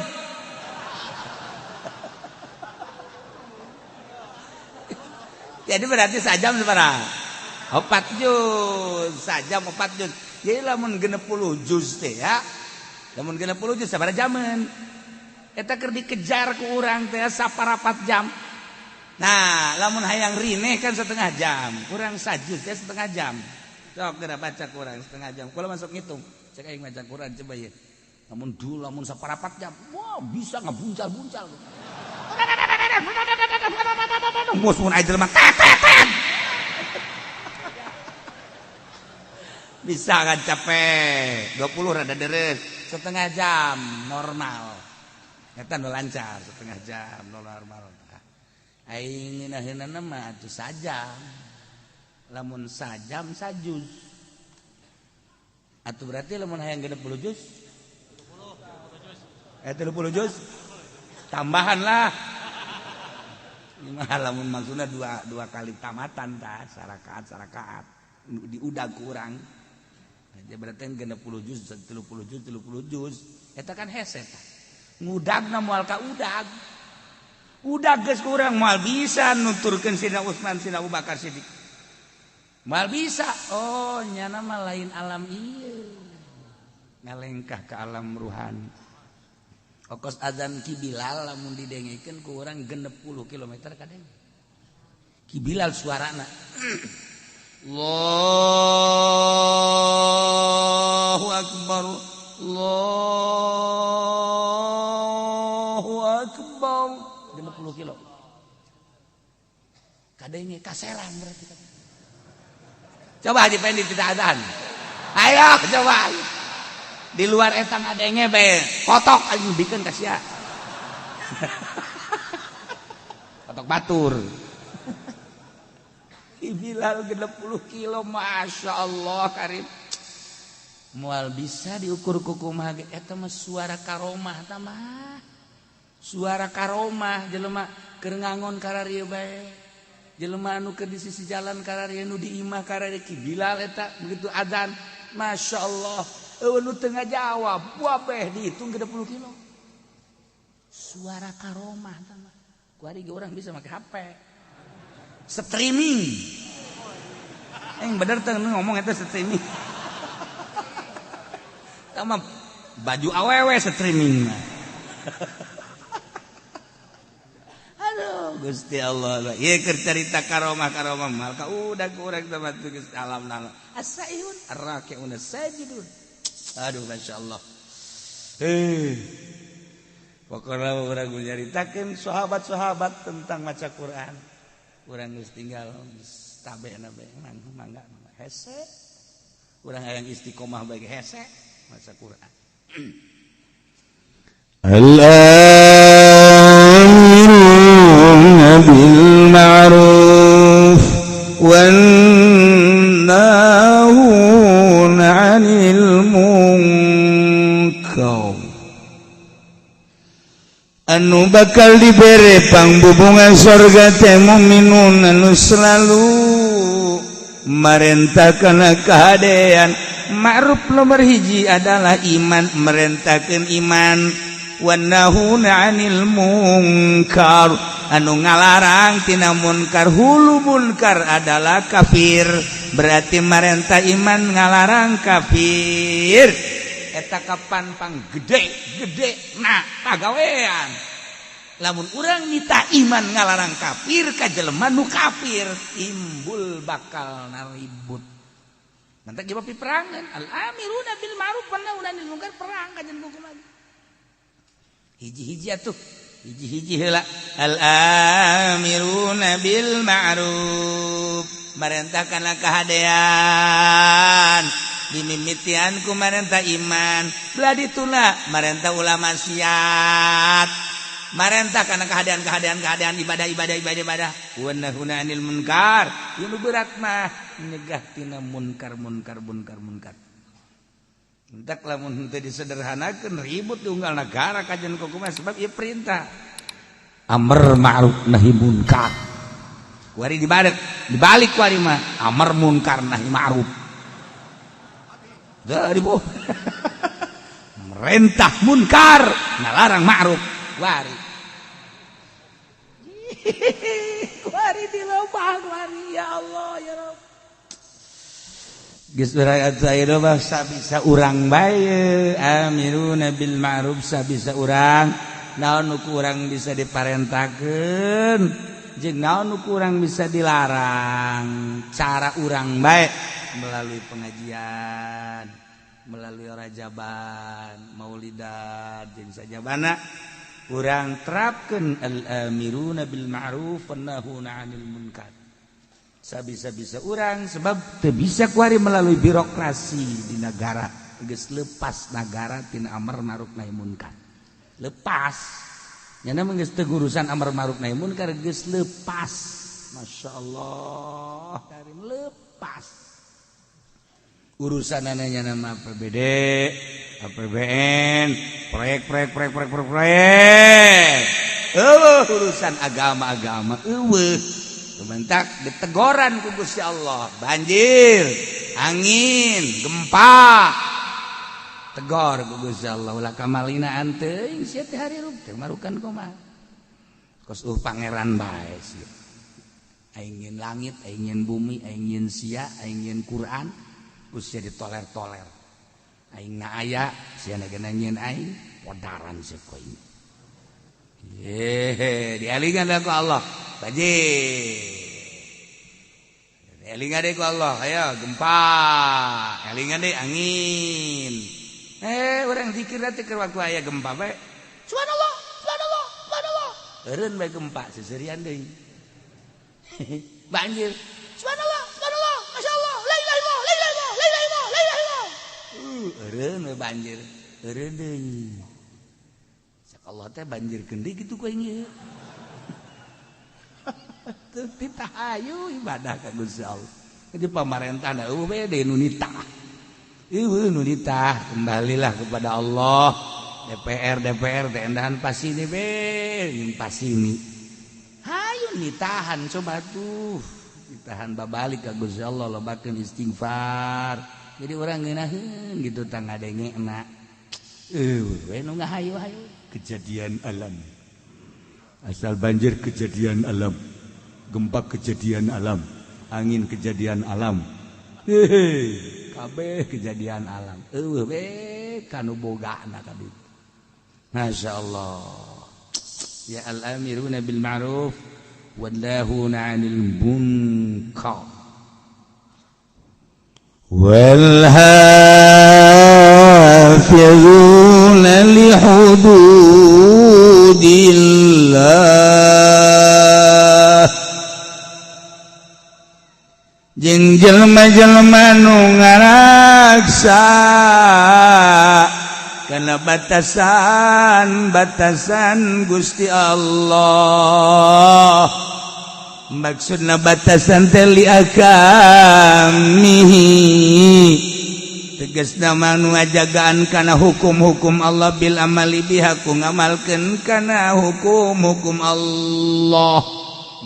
A: Jadi berarti sajam sabaraha? 4 juz, sajam 4 juz. Jadi lamun 60 juz teh ya. Lamun 60 juz sabaraha jaman? Eta keur dikejar ku urang teh saparapat jam. Nah, lamun hayang rineh kan setengah jam, kurang sajuz teh setengah jam. Sok geura baca kurang setengah jam. Kula masuk ngitung, cek aing maca Quran coba ye. Lamun dulu lamun saparapat jam, wah bisa ngebuncal-buncal. Mus mun aing jelema tet tet tet. Bisa kan capek. 20 rada deres, setengah jam normal. Eta nu lancar setengah jam normal. Aing ngeunaheunana mah atuh sajam. Lamun sajam sajuz. Atuh berarti lamun hayang 60 juz? 30 juz. Tambahan lah. Mah lamun maksudna dua kali tamatan tah, sarakaat diudag ku urang. Jadi berarti 60 juz, 30 juz, 30 juz. Eta kan hese tah. Ngudagna moal ka udag. Udah geus kurang moal bisa nuturkeun Sayyidina Utsman, Sayyidina Abu Bakar Siddiq. Moal bisa. Oh, nyana mah lain alam ieu. Ngalengkah ke alam ruhani. Okos azan Ki Bilal lamun didengekeun ku urang 60 km kadeng. Ki Bilal suarana. Allahu akbar. Allahu akbar. 50 kilo. Kadenge kaselang berarti. Coba Haji Pendi tidak azan. Ayo coba. Di luar eta ngadenge bae. Kotok anjing bikeun ka sia. Kotok batur. Bilal 60 kilo, Masya Allah karim. Moal bisa diukur ku kumaha ge eta mah suara karomah ta mah. Suara karomah jelema keur ngangon kararieu bae. Jelema anu keur di sisi jalan kararieu nu di imah kararieu Ki Bilal eta begitu azan, Masya Allah. Eueuh nu teu ngajawab, wabeh dihitung 60 kilo. Suara karomah ta mah. Kuari ge urang bisa make HP. Streaming. Yang bener teh ngomong eta streaming. Tama baju awewe streaming mah. Aduh Gusti Allah. Ieu keur carita karomah-karomah mal ka udah kurang sama geus alam nala. As-saihun ar-raki'un as-sajidun. Aduh masyaallah. Pokoknya urang nyaritakeun sahabat-sahabat tentang maca Quran. Urang geus tinggal tabe nabe mangga hese. Urang hayang istiqomah bae hese maca Quran.
C: Al-amiruna bil ma'ruf wan nahuna 'anil munkar. Anu bakal dibere pangbubungan sorga teh mukminun anu selalu marentahkeun kahadean.
A: Ma'ruf nomor hiji adalah iman, merentahkeun iman. Wan nahuna 'anil munkar, anu ngalarang tina munkar. Hulu munkar adalah kafir, berarti marentah iman ngalarang kafir. Eta kapan pang gede-gede nah pagawean. Lamun urang nita iman ngalarang kafir ka jelema nu kafir, timbul bakal naribut. Nanti jawab peperangan. Al amiruna bil ma'ruf wan nahuna 'anil munkar, perang kajian hukum lagi. Hiji-hiji atuh, hiji-hiji heula. Al amiruna bil ma'ruf, marentahkeun kahadean. Dimimitian ku marentah iman, belah dituna marentah ulama maksiat, marentah kana kahadean-kahadean kahadean ibadah ibadah ibadah ibadah. Wa nahuna 'anil munkar, ieu nu berat mah nyegah tina munkar munkar munkar munkar. Entak lamun henteu disederhanakeun ribut di unggal negara kajian kumaha, sebab ieu perintah amar ma'ruf nahi munkar. Kuari dibalik, dibalik kuari mah amar munkar nahi ma'ruf. Dari bu merentah munkar ngalarang ma'ruf. Wari kuari di lobang wari, ya Allah ya Rabb. Geus urang sabisa urang bae amiruna bil ma'ruf, sabisa urang naon nu kurang bisa diparentakeun jeung naon nu kurang bisa dilarang. Cara urang bae melalui pengajian, melalui rajaban, maulidan jeung sajabana urang terapkeun al amiruna bil ma'ruf wan nahuna 'anil munkar. Sabisa-bisa urang, sebab teu bisa kuari melalui birokrasi di negara. Geus lepas negara tina amar ma'ruf nahi munkar. Lepas. Nyana mah geus teu urusan amar ma'ruf nahi munkar, geus lepas. Masya Allah, karim lepas. Urusan ananya nama APBD, APBN, proyek proyek proyek proyek proyek proyek. Urusan agama-agama eueuh. Kementak ditegoran ku Gusti Allah, banjir, angin, gempa. Tegor ku Gusti Allah, ulah kamalina teuing sia teh harirup teh marukan kumaha. Kos pangeran bae sia. Aing nyeun langit, aing nyeun bumi, aing nyeun sia, aing nyeun Quran, ku sia ditoler-toler. Aing na aya, sia na nyeun aing, podaran sia ku aing. Yehe, dialingan ku Allah. Banjir. Elingan deh ku Allah, ayo gempa. Elingan deh angin. Orang zikir teh keur waktu aya gempa bae. Subhanallah, subhanallah, subhanallah. Eureun bae gempa seserian deui. Banjir. Subhanallah, subhanallah, masyaallah, la ilaha illallah, la ilaha illallah, la ilaha illallah, la ilaha illallah. Eureun we banjir. Eureun deui. Cak Allah teh banjirkeun deui kitu ku aing ieu. Teu ditahayu ibadah ka Gusti Allah. Jadi pamarentah da eueuh we deui nu nitah. Eueuh nu nitah, kembalilah kepada Allah. DPR DPR teh endahan pasini be, jeung pasini. Hayu nitahan coba tuh. Ditahan babalik ka Gusti Allah, lobakeun istighfar. Jadi urang ngeunaheun gitu tah ngadengena. Eueuh we nu ngahayu-hayu kejadian alam.
C: Asal banjir kejadian alam, gempa kejadian alam, angin kejadian alam, hehe, kabeh kejadian alam. Eueuh we kanu bogana ka ditu. Masya Allah. Ya al-amiruna bil ma'ruf wan nahuna 'anil munkar. Wal hafizuna li hududillah jeung jelema-jelema nu ngaraksa kana batasan-batasan Gusti Allah. Maksudna batasan teh li ahkamihi, tegasna mah nu ngajagaan kana hukum-hukum Allah, bil amali biha, ku ngamalkeun kana hukum-hukum Allah.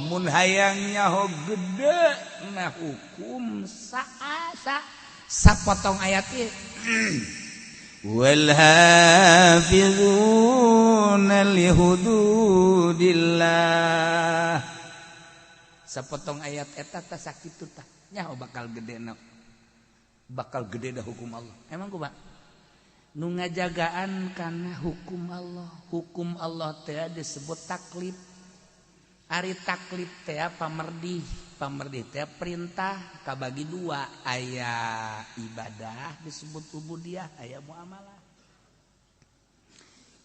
C: Mun hayang nyaho gede na hukum saasa sapotong ayat ieu, wal hafizuna li hududillah, sapotong ayat eta tah sakitu tah nyaho bakal gede na, bakal gede dah hukum Allah. Emang kumaha nu ngajagaan kana hukum Allah? Hukum Allah teh disebut taklif. Ari taklif teh pamerdih, pamerdih teh perintah, kabagi dua, aya ibadah disebut ubudiyah, aya muamalah.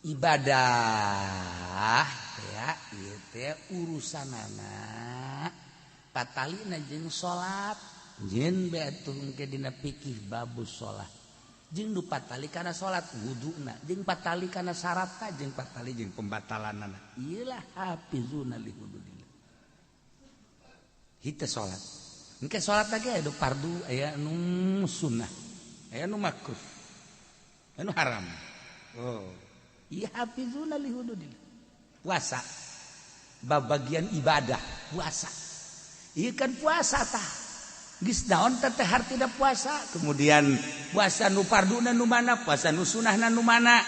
C: Ibadah ya ieu teh urusanana patalina jeung salat, jeung bae atuh engke dina fikih babus salat, jeung nu patali kana salat wuduna, jeung patali kana syaratna, jeung patali jeung pembatalanana. Ieu lah hafizuna li hududillah. Hita salat engke salat lagi aya nu fardu, aya nu sunnah, aya nu makruh, aya nu haram. Oh ieu hafizuna li hududillah. Puasa babagian ibadah puasa. Ieu kan puasa tah geus naon teh hartina puasa, kemudian puasa nu farduna nu mana, puasa nu sunahna nu mana,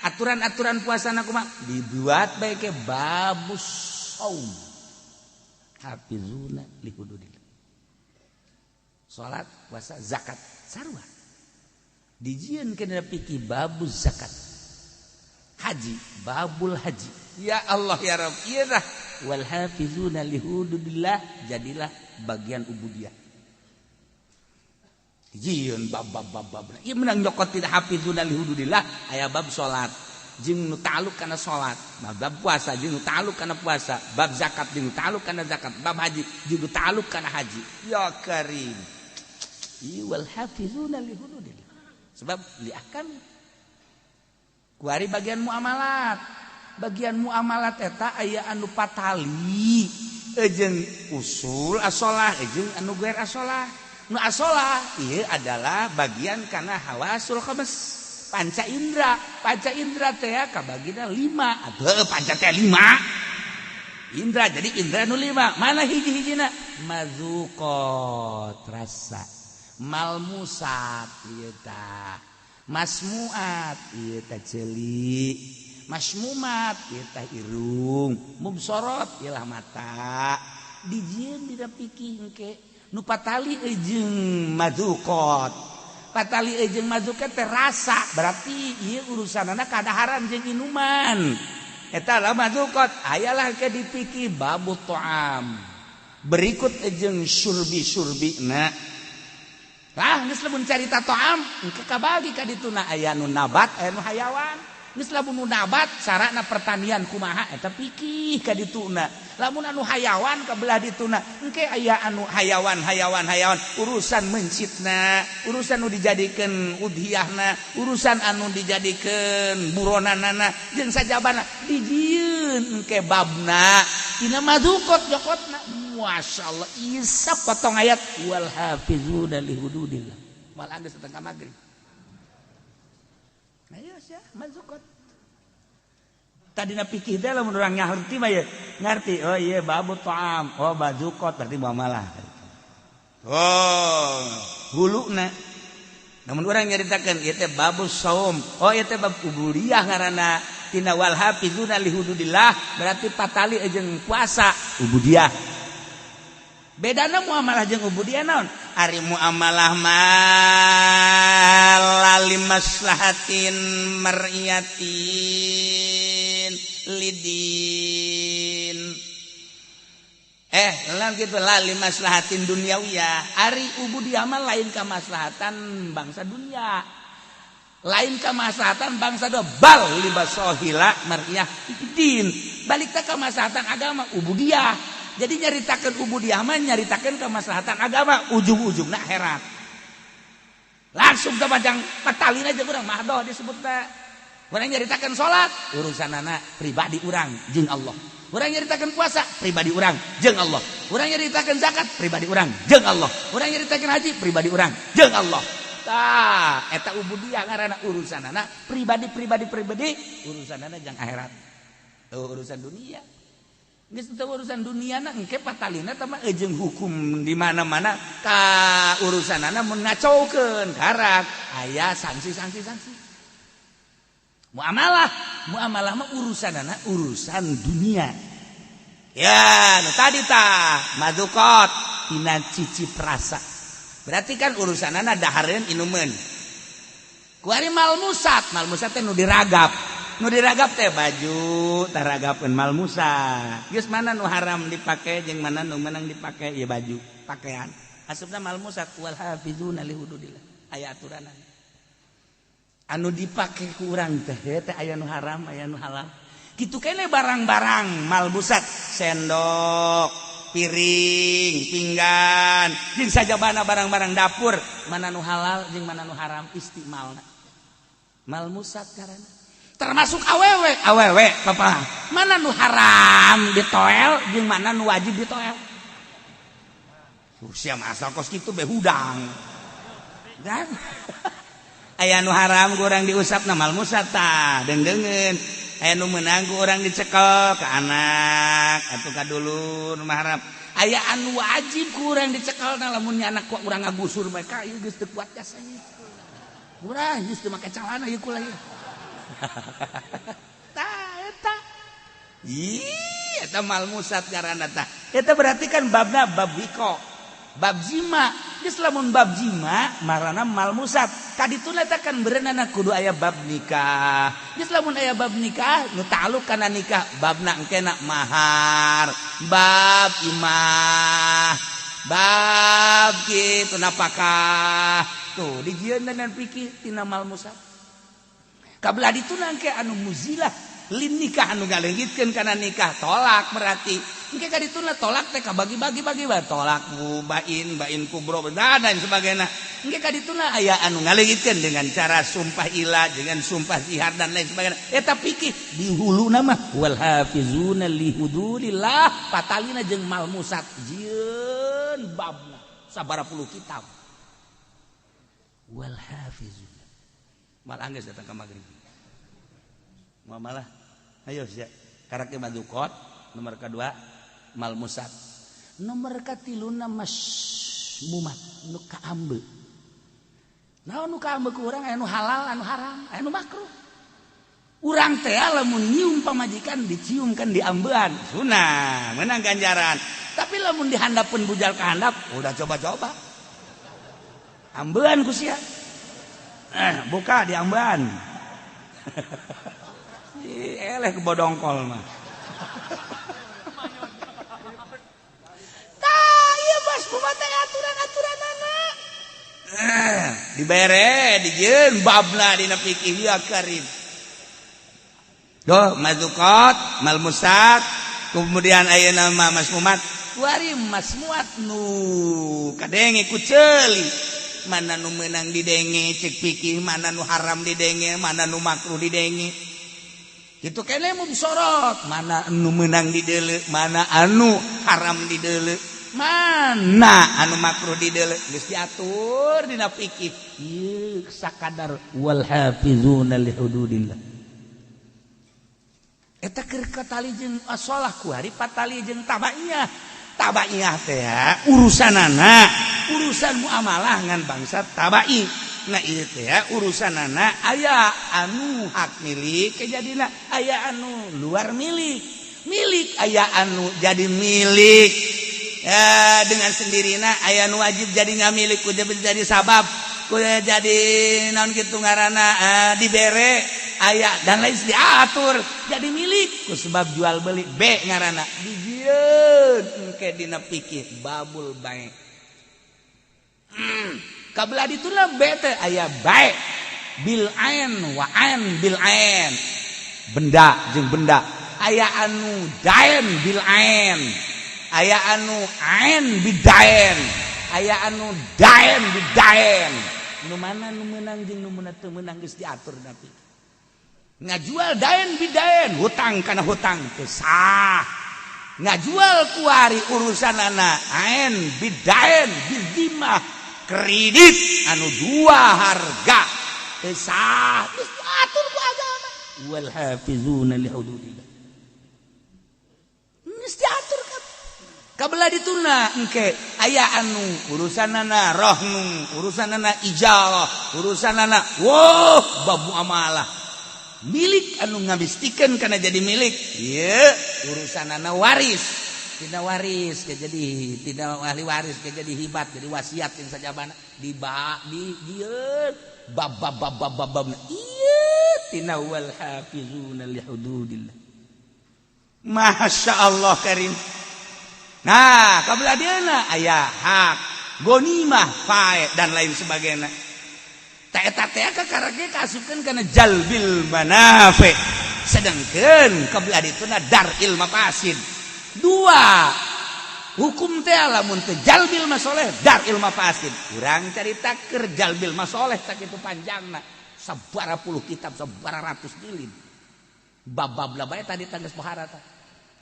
C: aturan-aturan puasa na kumaha dibuat bae ke babus saum. Hafizuna li hududillah. Salat, puasa, zakat sarua dijieun kana fikih babuz zakat. Haji babul haji. Ya Allah ya Rabb, ieu tah wal hafizuna li hududillah, jadilah bagian ubudiyah. Jieun bab bab bab bab. Ieu menang nyokot tidak hafizuna li hududillah, aya bab salat jeung nu ta'alluq kana salat, bab puasa jeung nu ta'alluq kana puasa, bab zakat jeung nu ta'alluq kana zakat, bab haji jeung nu ta'alluq kana haji. Ya Karim. Ieu wal hafizuna li hududillah. Sebab li ahkam. Kuari bagian muamalat. Bagian muamalat eta aya anu patali jeung usul asolah jeung anu guer asolah. Nu asolah ieu adalah bagian kana hawasul khams, panca indra. Panca indra teh kabagina 5. Atuh panca teh 5 indra, jadi indra nu 5. Mana hiji-hijina? Mazuqat rasa, malmusat ieu tah, masmuat ieu tah ceuli, masmumat ieu tah irung, mubsorot ieu lah mata. Dijieun dina fikih engke nu patali jeung mazuqat, patali jeung mazuqat teh rasa, berarti ieu urusanana kadaharan jeung inuman. Eta lah mazuqat. Ayalah ke dipikir babut ta'am berikut jeung surbi-surbina. Lah geus lamun carita ta'am engke kabagi ka dituna, aya nu nabat, aya nu hayawan. Geus lamun nu nabat carana pertanian kumaha eta pikih ka dituna. Lamun anu hayawan ka belah dituna engke aya anu hayawan hayawan hayawan, urusan mencitna, urusan nu dijadikeun udhiyahna, urusan anu dijadikeun buronanana jeung sajabana dijieun engke babna tina mazukot jokotna. Masyaallah, isa potong ayat wal hafizuna li hududillah. Malah geus datang ka magrib. Ayo sia mazukot. Tadina pikir teh lamun urang ngarti mah ye, ngarti oh iya babu ta'am, oh bazukot berarti muamalah. Oh, huluna. Namun urang nyaritakeun ieu teh babus saum, oh ieu teh bab ubudiyah ngaranna.
A: Tina wal hafizuna li hududillah berarti patali jeung puasa ubudiyah. Bedana muamalah jeung ubudiyah naon? Ari muamalah mah lali maslahatin mar'iyatin lidin. Lan gitu lali maslahatin duniawiyah. Ari ubudiyah mah lain kamaslahatan bangsa dunia, lain kamaslahatan bangsa do bal libasohila mar'iyah din, balik teh kamaslahatan agama ubudiyah. Jadi nyaritakeun ubudiyah mah nyaritakeun kamaslahatan agama, ujung-ujungna akhirat. Langsung ke panjang patalin aja urang mahdoh disebutna. Urang nyaritakeun salat urusanana pribadi urang jeung Allah. Urang nyaritakeun puasa pribadi urang jeung Allah. Urang nyaritakeun zakat pribadi urang jeung Allah. Urang nyaritakeun haji pribadi urang jeung Allah. Tah, eta ubudiyah ngaranna, urusanana pribadi pribadi pribadi, urusanana jang akhirat. Tuh urusan dunia. Geus teu urusan dunia na engke patalina teh mah jeung hukum di mana-mana ka urusanana mun ngacaukeun karak aya sanksi-sanksi sanksi. Muamalah, muamalah mah urusanana urusan dunia. Ya, nu tadi tah madukot tina cicip rasa. Berarti kan urusanana dahareun inumeun. Kuari malmusat, malmusat teh nu diragap. Nu diragap teh baju, taragapeun malmusat. Geus mana nu haram dipake jeung mana nu menang dipake ieu baju, pakaian. Asupna malmusat wal hafizuna li hududillah. Aya aturanana. Anu dipake ku urang teh teh aya nu haram, aya nu halal. Kitu kene barang-barang malmusat, sendok, piring, pinggan, jeung sajabana barang-barang dapur, mana nu halal jeung mana nu haram istimalna. Malmusat karena termasuk awewe, awewe papa, mana nu haram ditoel jeung mana nu wajib ditoel. Usia asal kos kitu be hudang. Dan aya nu haram ku urang diusapna malmusat tah, deungdeungeun. Aya nu meunang ku urang dicekel ka anak atuh ka dulur mah haram. Aya anu wajib ku urang dicekel na lamun nya anak ku urang ngagusur bae ka ieu geus teu kuat jasa ieu. Urang geus teu make calana ieu kula ieu. Tah eta. Ih, eta malmusat ngaranna tah. Eta berarti kan babna bab wiko, bab jima. Geus lamun bab jima marana malmusat. Kadituna teh kan berenana kudu aya bab nikah. Geus lamun aya bab nikah nu ta'alluq kana nikah babna engkena mahar, bab imah, bab kitu napakah. Tuh dijieun dan pikir tina malmusat. Kabelah dituna engke anu muzilah lin nikah anu ngaleungitkeun kana nikah tolak berarti. Engke ka dituna tolak teh kabagi-bagi bagi bae tolak bain bain kubro dan lain sebagainya. Engke ka dituna aya anu ngaleungitkeun dengan cara sumpah ila, dengan sumpah zihar dan lain sebagainya. Eta pikir di huluna mah wal hafizuna li hududillah patalina jeung malmusat jieun babna sabaraha puluh kitab. Wal hafizuna. Mal anggeus datang ka magrib. Muamalah. Ayo sia. Karakter madukot nomor kedua malmusat. Nomor katiluna masmumat nu kaambe. Naon nu kaambe ku urang aya nu halal, anu haram, aya nu makruh. Urang teh lamun nyium pamajikan dicium kan diambean, sunah, menang ganjaran. Tapi lamun dihandapun bujal ka handap, udah coba-coba. Ambean ku sia. Buka diambean. Ih, eleh kebodongkol mah. Tah, ieu bos kumaha teh aturan-aturanana. Dibere dijieun babna dina fikih ya karim. Doh, mazukot, malmusat, kemudian ayeuna mah masmumat. Kuari masmuat nu kadenge ku ceuli. Mana nu meunang didenge cek fikih, mana nu haram didenge, mana nu makruh didenge. Kitu kene mubsorot, mana anu meunang dideuleu, mana anu haram dideuleu, mana anu makruh dideuleu, geus diatur dina fikih. Ieu sakadar wal hafizuna li hududillah. Eta keur katali jeung asolah kuari patali jeung tabaiyah. Tabaiyah teh urusanana urusan muamalah ngan bangsa tabai. Nah, itu ya urusan anak, aya anu hak milik kejadian, aya anu luar milik, milik, aya anu jadi milik ya, dengan sendirinya, aya nu wajib jadi nggak milik, kudu jadi sabab, kudu jadi naon gitu ngaranna, dibere, aya dan lain, diatur jadi milik ku sebab jual beli bai' ngaranna, dijieun engke dina fikih babul bai'. Kabelah dituna bai' teh aya bai' bil ain wa ain bil ain, benda jeung benda, aya anu dain bil ain, aya anu ain bidain, aya anu dain bidain. Nu mana nu meunang jeung nu teu meunang geus diatur. Tapi ngajual dain bidain, hutang kana hutang, teu sah. Ngajual kuari urusan anak ain bidain bidimah, kredit anu dua harga, teu sah. Geus diatur ku agama, wal hafizuna li hududillah, geus diatur kan. Kabelah dituna engke aya anu urusanana rohnu, urusanana ijarah, urusanana wow bab muamalah, milik anu ngamistikeun kana jadi milik ieu urusanana waris, tidak waris ke jadi tidak ahli waris ke jadi hibat, jadi wasiat yang sajabana di ba di dieu bab bab bab bab bab bab ieu tina wal hafizuna li hududillah. Masya Allah karim. Nah, kabelah dieuna aya hak gonimah, fae, dan lain sebagainya. Tak eta teh kakara ge kaasupkeun kana jalbil manafi, sedangkan kabelah dituna dar'il mafasid. Dua hukum teh, lamun teu jalbil masoleh, dar'il mafasid. Urang carita keur jalbil masoleh tak itu panjangna, sabara puluh kitab, sabara ratus jilid, bab-bab lah bae tadi tangges pohara tah.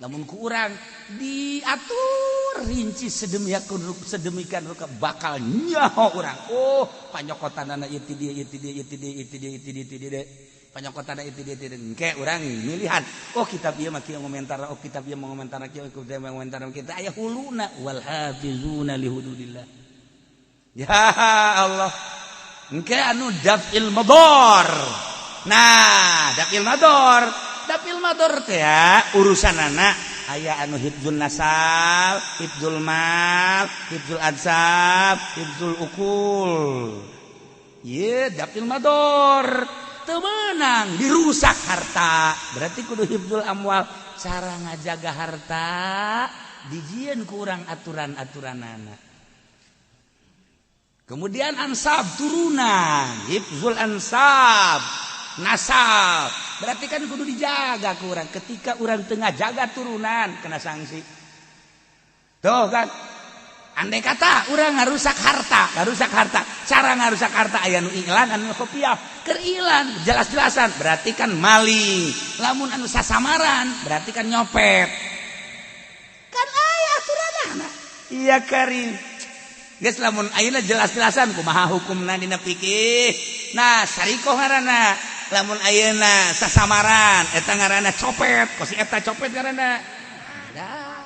A: Namun kurang diatur rinci sedemikian sedemikian rupa, bakal nyaho urang, oh, panyokotanana ieu ti dieu, ieu ti dieu, ieu ti dieu, ieu ti dieu, ieu ti dieu, ti dieu, panyokotanana ieu ti dieu, ti dieu. Engke urang milihan, oh, kitab ieu mah kieu ngomentar, oh, kitab ieu ngomentar kieu, kitab ieu ngomentar kita, aya huluna wal hafizuna li hududillah. Ya Allah, engke anu daf'il madar. Nah, daf'il madar, daf'il madar teh ya, urusan anak aya anu hifdzul nasab, hifdzul mal, hifdzul ansab, hifdzul ukul. Ye, daf'il madar teu meunang dirusak harta, berarti kudu hifdzul amwal. Cara ngajaga harta dijieun ku urang aturan-aturanana. Kemudian ansab, turunan, hifdzul ansab, nasab, berarti kan kudu dijaga ku urang. Ketika urang tengah jaga turunan, kena sanksi tuh kan. Andai kata urang ngarusak harta, ngarusak harta, cara ngarusak harta aya nu iklan, anu kopiah. Keur ilan jelas-jelasan berarti kan maling, lamun anu sasamaran berarti kan nyopet kan, aya aturanana. Iya karim. Geus, lamun ayeuna jelas-jelasan kumaha hukumna dina fikih? Nah, sarikoh ngaranna. Lamun ayeuna sasamaran, eta ngaranna copet, kos eta copet ngaranna. Dah.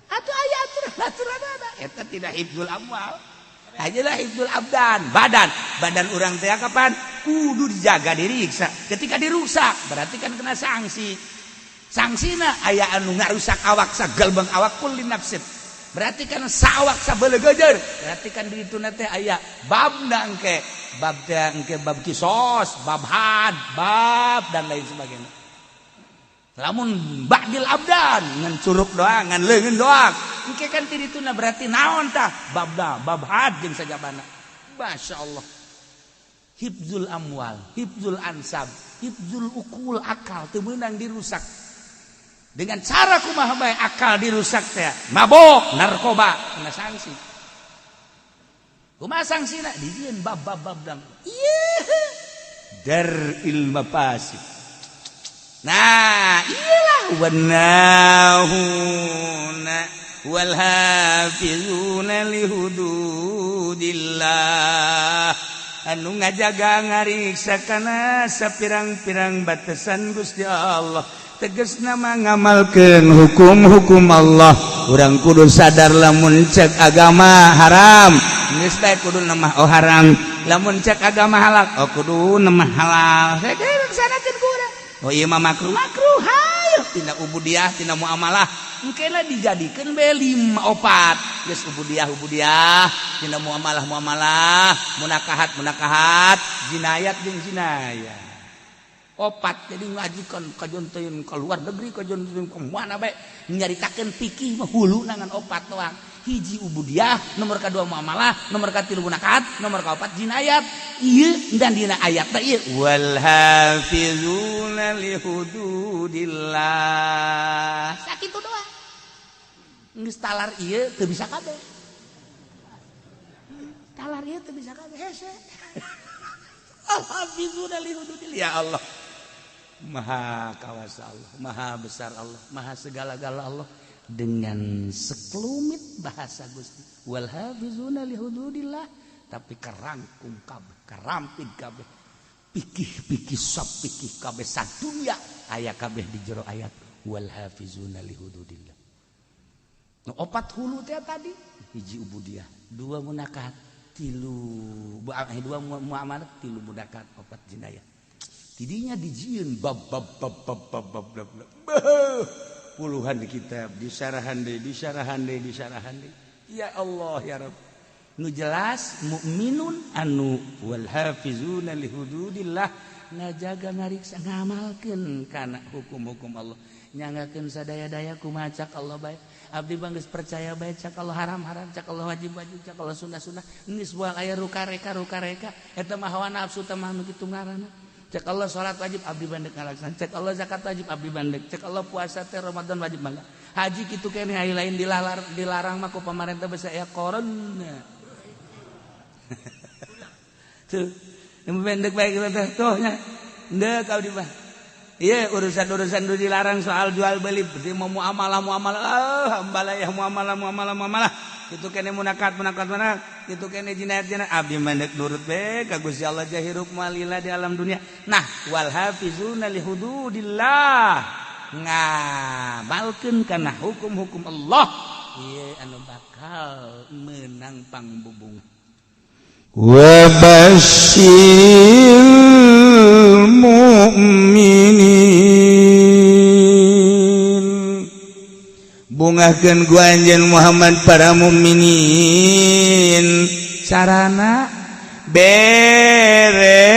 A: Atuh aya aturan-aturanana. Eta tidak hifdzul amwal. Ajalah hifdzul abdan, badan. Badan urang teh kapan kudu dijaga, diriksa. Ketika dirusak berarti kan kena sanksi. Sanksina aya anu ngarusak awak sagalbang awak, kulli nafsin. Berarti kan sawak sabelegejer, berarti kan di itu teh aya babna engke, bab teh engke bab kisos, bab had, bab dan lain sebagainya. Lamun ba'dil abdan ngan curug doang, ngan leungeun doang, engke kan ti dituna berarti naon tah babna, bab had jeung sajabana. Masya Allah, hifdzul amwal, hifdzul ansab, hifdzul ukul, akal teu meunang dirusak dengan cara kumaha bae. Akal dirusak teh mabok, narkoba, kena sanksi. Kumaha sanksina? Dijieun bab bab bab dang ieu dar'il mafasid. Nah, iyalah wanahuna wal hafizuna li hududillah, anu ngajaga ngariksa kana sapirang-pirang batasan Gusti Allah, teges nama ngamalkeun hukum-hukum Allah. Urang kudu sadar lamun cek agama haram. Geus bae kudu nemah, oh haram. Lamun cek agama halal, oh kudu nemah halal. Laksanakeun ku urang. Oh, ieu mah makruh, makruh. Hayo tina ubudiah, tina muamalah. Engkena dijadikeun be lima opat. Geus ubudiah ubudiah, tina muamalah muamalah, munakahat munakahat, jinayat jeung jinayat. Opat jadi ngajikan kajon teuing ke luar negeri, kajon teuing ke mana bae nyaritakeun fikih mah hulu nangan opat doang. Hiji ubudiah, nomor kedua muamalah, nomor katilu munakahat, nomor kaopat jinayat. Ieu dan dina ayat teh ieu wal hafizuna li hududillah. Sakitu doang. Geus talar ieu teu bisa kabeh. Talar ieu teu bisa kabeh hese. Al hafizuna li hududillah. Ya Allah. Maha kawasa Allah, maha besar Allah, maha segala-gala Allah dengan sekelumit bahasa Gusti. Wal hafizuna li hududillah, tapi kerangkum kabeh, kerampit kabeh. Pikih-pikih sop pikih kabeh sadunya aya kabeh di jero ayat wal hafizuna li hududillah. Nu opat hulu teh tadi, hiji ubudiah, dua munakahat, tilu dua muamalah, tilu munakahat, opat jinayah. Tidinya dijieun bab bab bab bab bab bab bab, bab. Puluhan kitab disarahan deui, disarahan deui, disarahan deui. Ya Allah, ya Rabb. Nu jelas mukminun anu wal hafizuna li hududillah, ngajaga, ngariksa, ngamalkeun kana hukum-hukum Allah, nyanggakeun sadaya-daya kumaha cak Allah bae. Abdi bang geus percaya bae, cak Allah haram haram, cak Allah wajib wajib, cak Allah sunnah sunnah. Geus buang aya rukareka rukareka, eta mah hawa nafsu teh mah nu kitu ngaranna. Cek Allah salat wajib, abdi bandek ngalaksan. Cek Allah zakat wajib, abdi bandek. Cek Allah puasa teh Ramadan wajib, mangga. Haji kitu keneh, aya lain dilalar, dilarang mah ku pamarentah bisa aya corona tuh. Yang pendek baik teh tuh nya ndek abdi mah. Iya, urusan-urusan dulu dilarang soal jual beli, berarti mau muamalah muamalah, ah hambalayah muamalah muamalah muamalah. Itu kene munakat munakat mana? Itu kene jinayat jinayat. Abdi mandek nurut be ka Gusti Allah, jahirup malila di alam dunia. Nah, wal hafizuna li hududillah, ngamalkeun kana hukum-hukum Allah. Ieu anu bakal menang pangbubung.
B: Wa basyiril mu'minin,
A: bungahkeun ku anjeun Muhammad para mukminin. Carana bere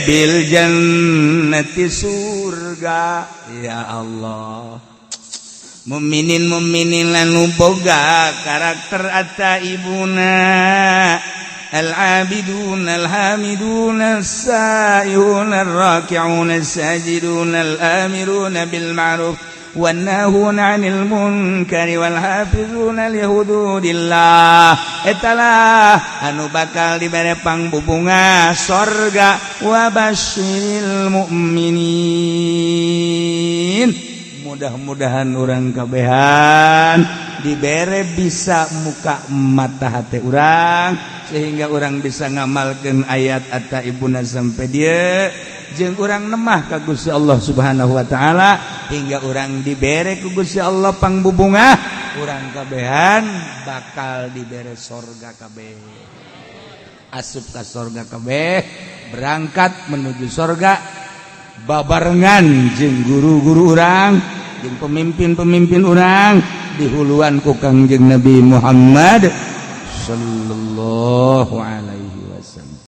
A: bil jannati, surga. Ya Allah, mukminin mukminin anu boga karakter atta ibuna al-abidun al-hamidun as-sa'ihun ar-raki'un as-sajidun al-amirun bil ma'ruf wan-nahun 'anil munkari wal hafizuna li hududillah, etalah anu bakal dibere pangbubunga sorga. Wa basyiril mu'minin. Mudah-mudahan urang kabehan dibere bisa muka mata hati urang sehingga urang bisa ngamalkan ayat atau ibuna sampai dia jeung urang nemah ka Gusti Allah Subhanahu wa taala hingga urang dibere ku Gusti Allah pangbubunga. Urang kabehan bakal dibere sorga kabeh, asup ka sorga kabeh, berangkat menuju sorga babarengan jeung guru-guru urang jeung pemimpin-pemimpin urang, dihuluan ku Kangjeng Nabi Muhammad sallallahu alaihi.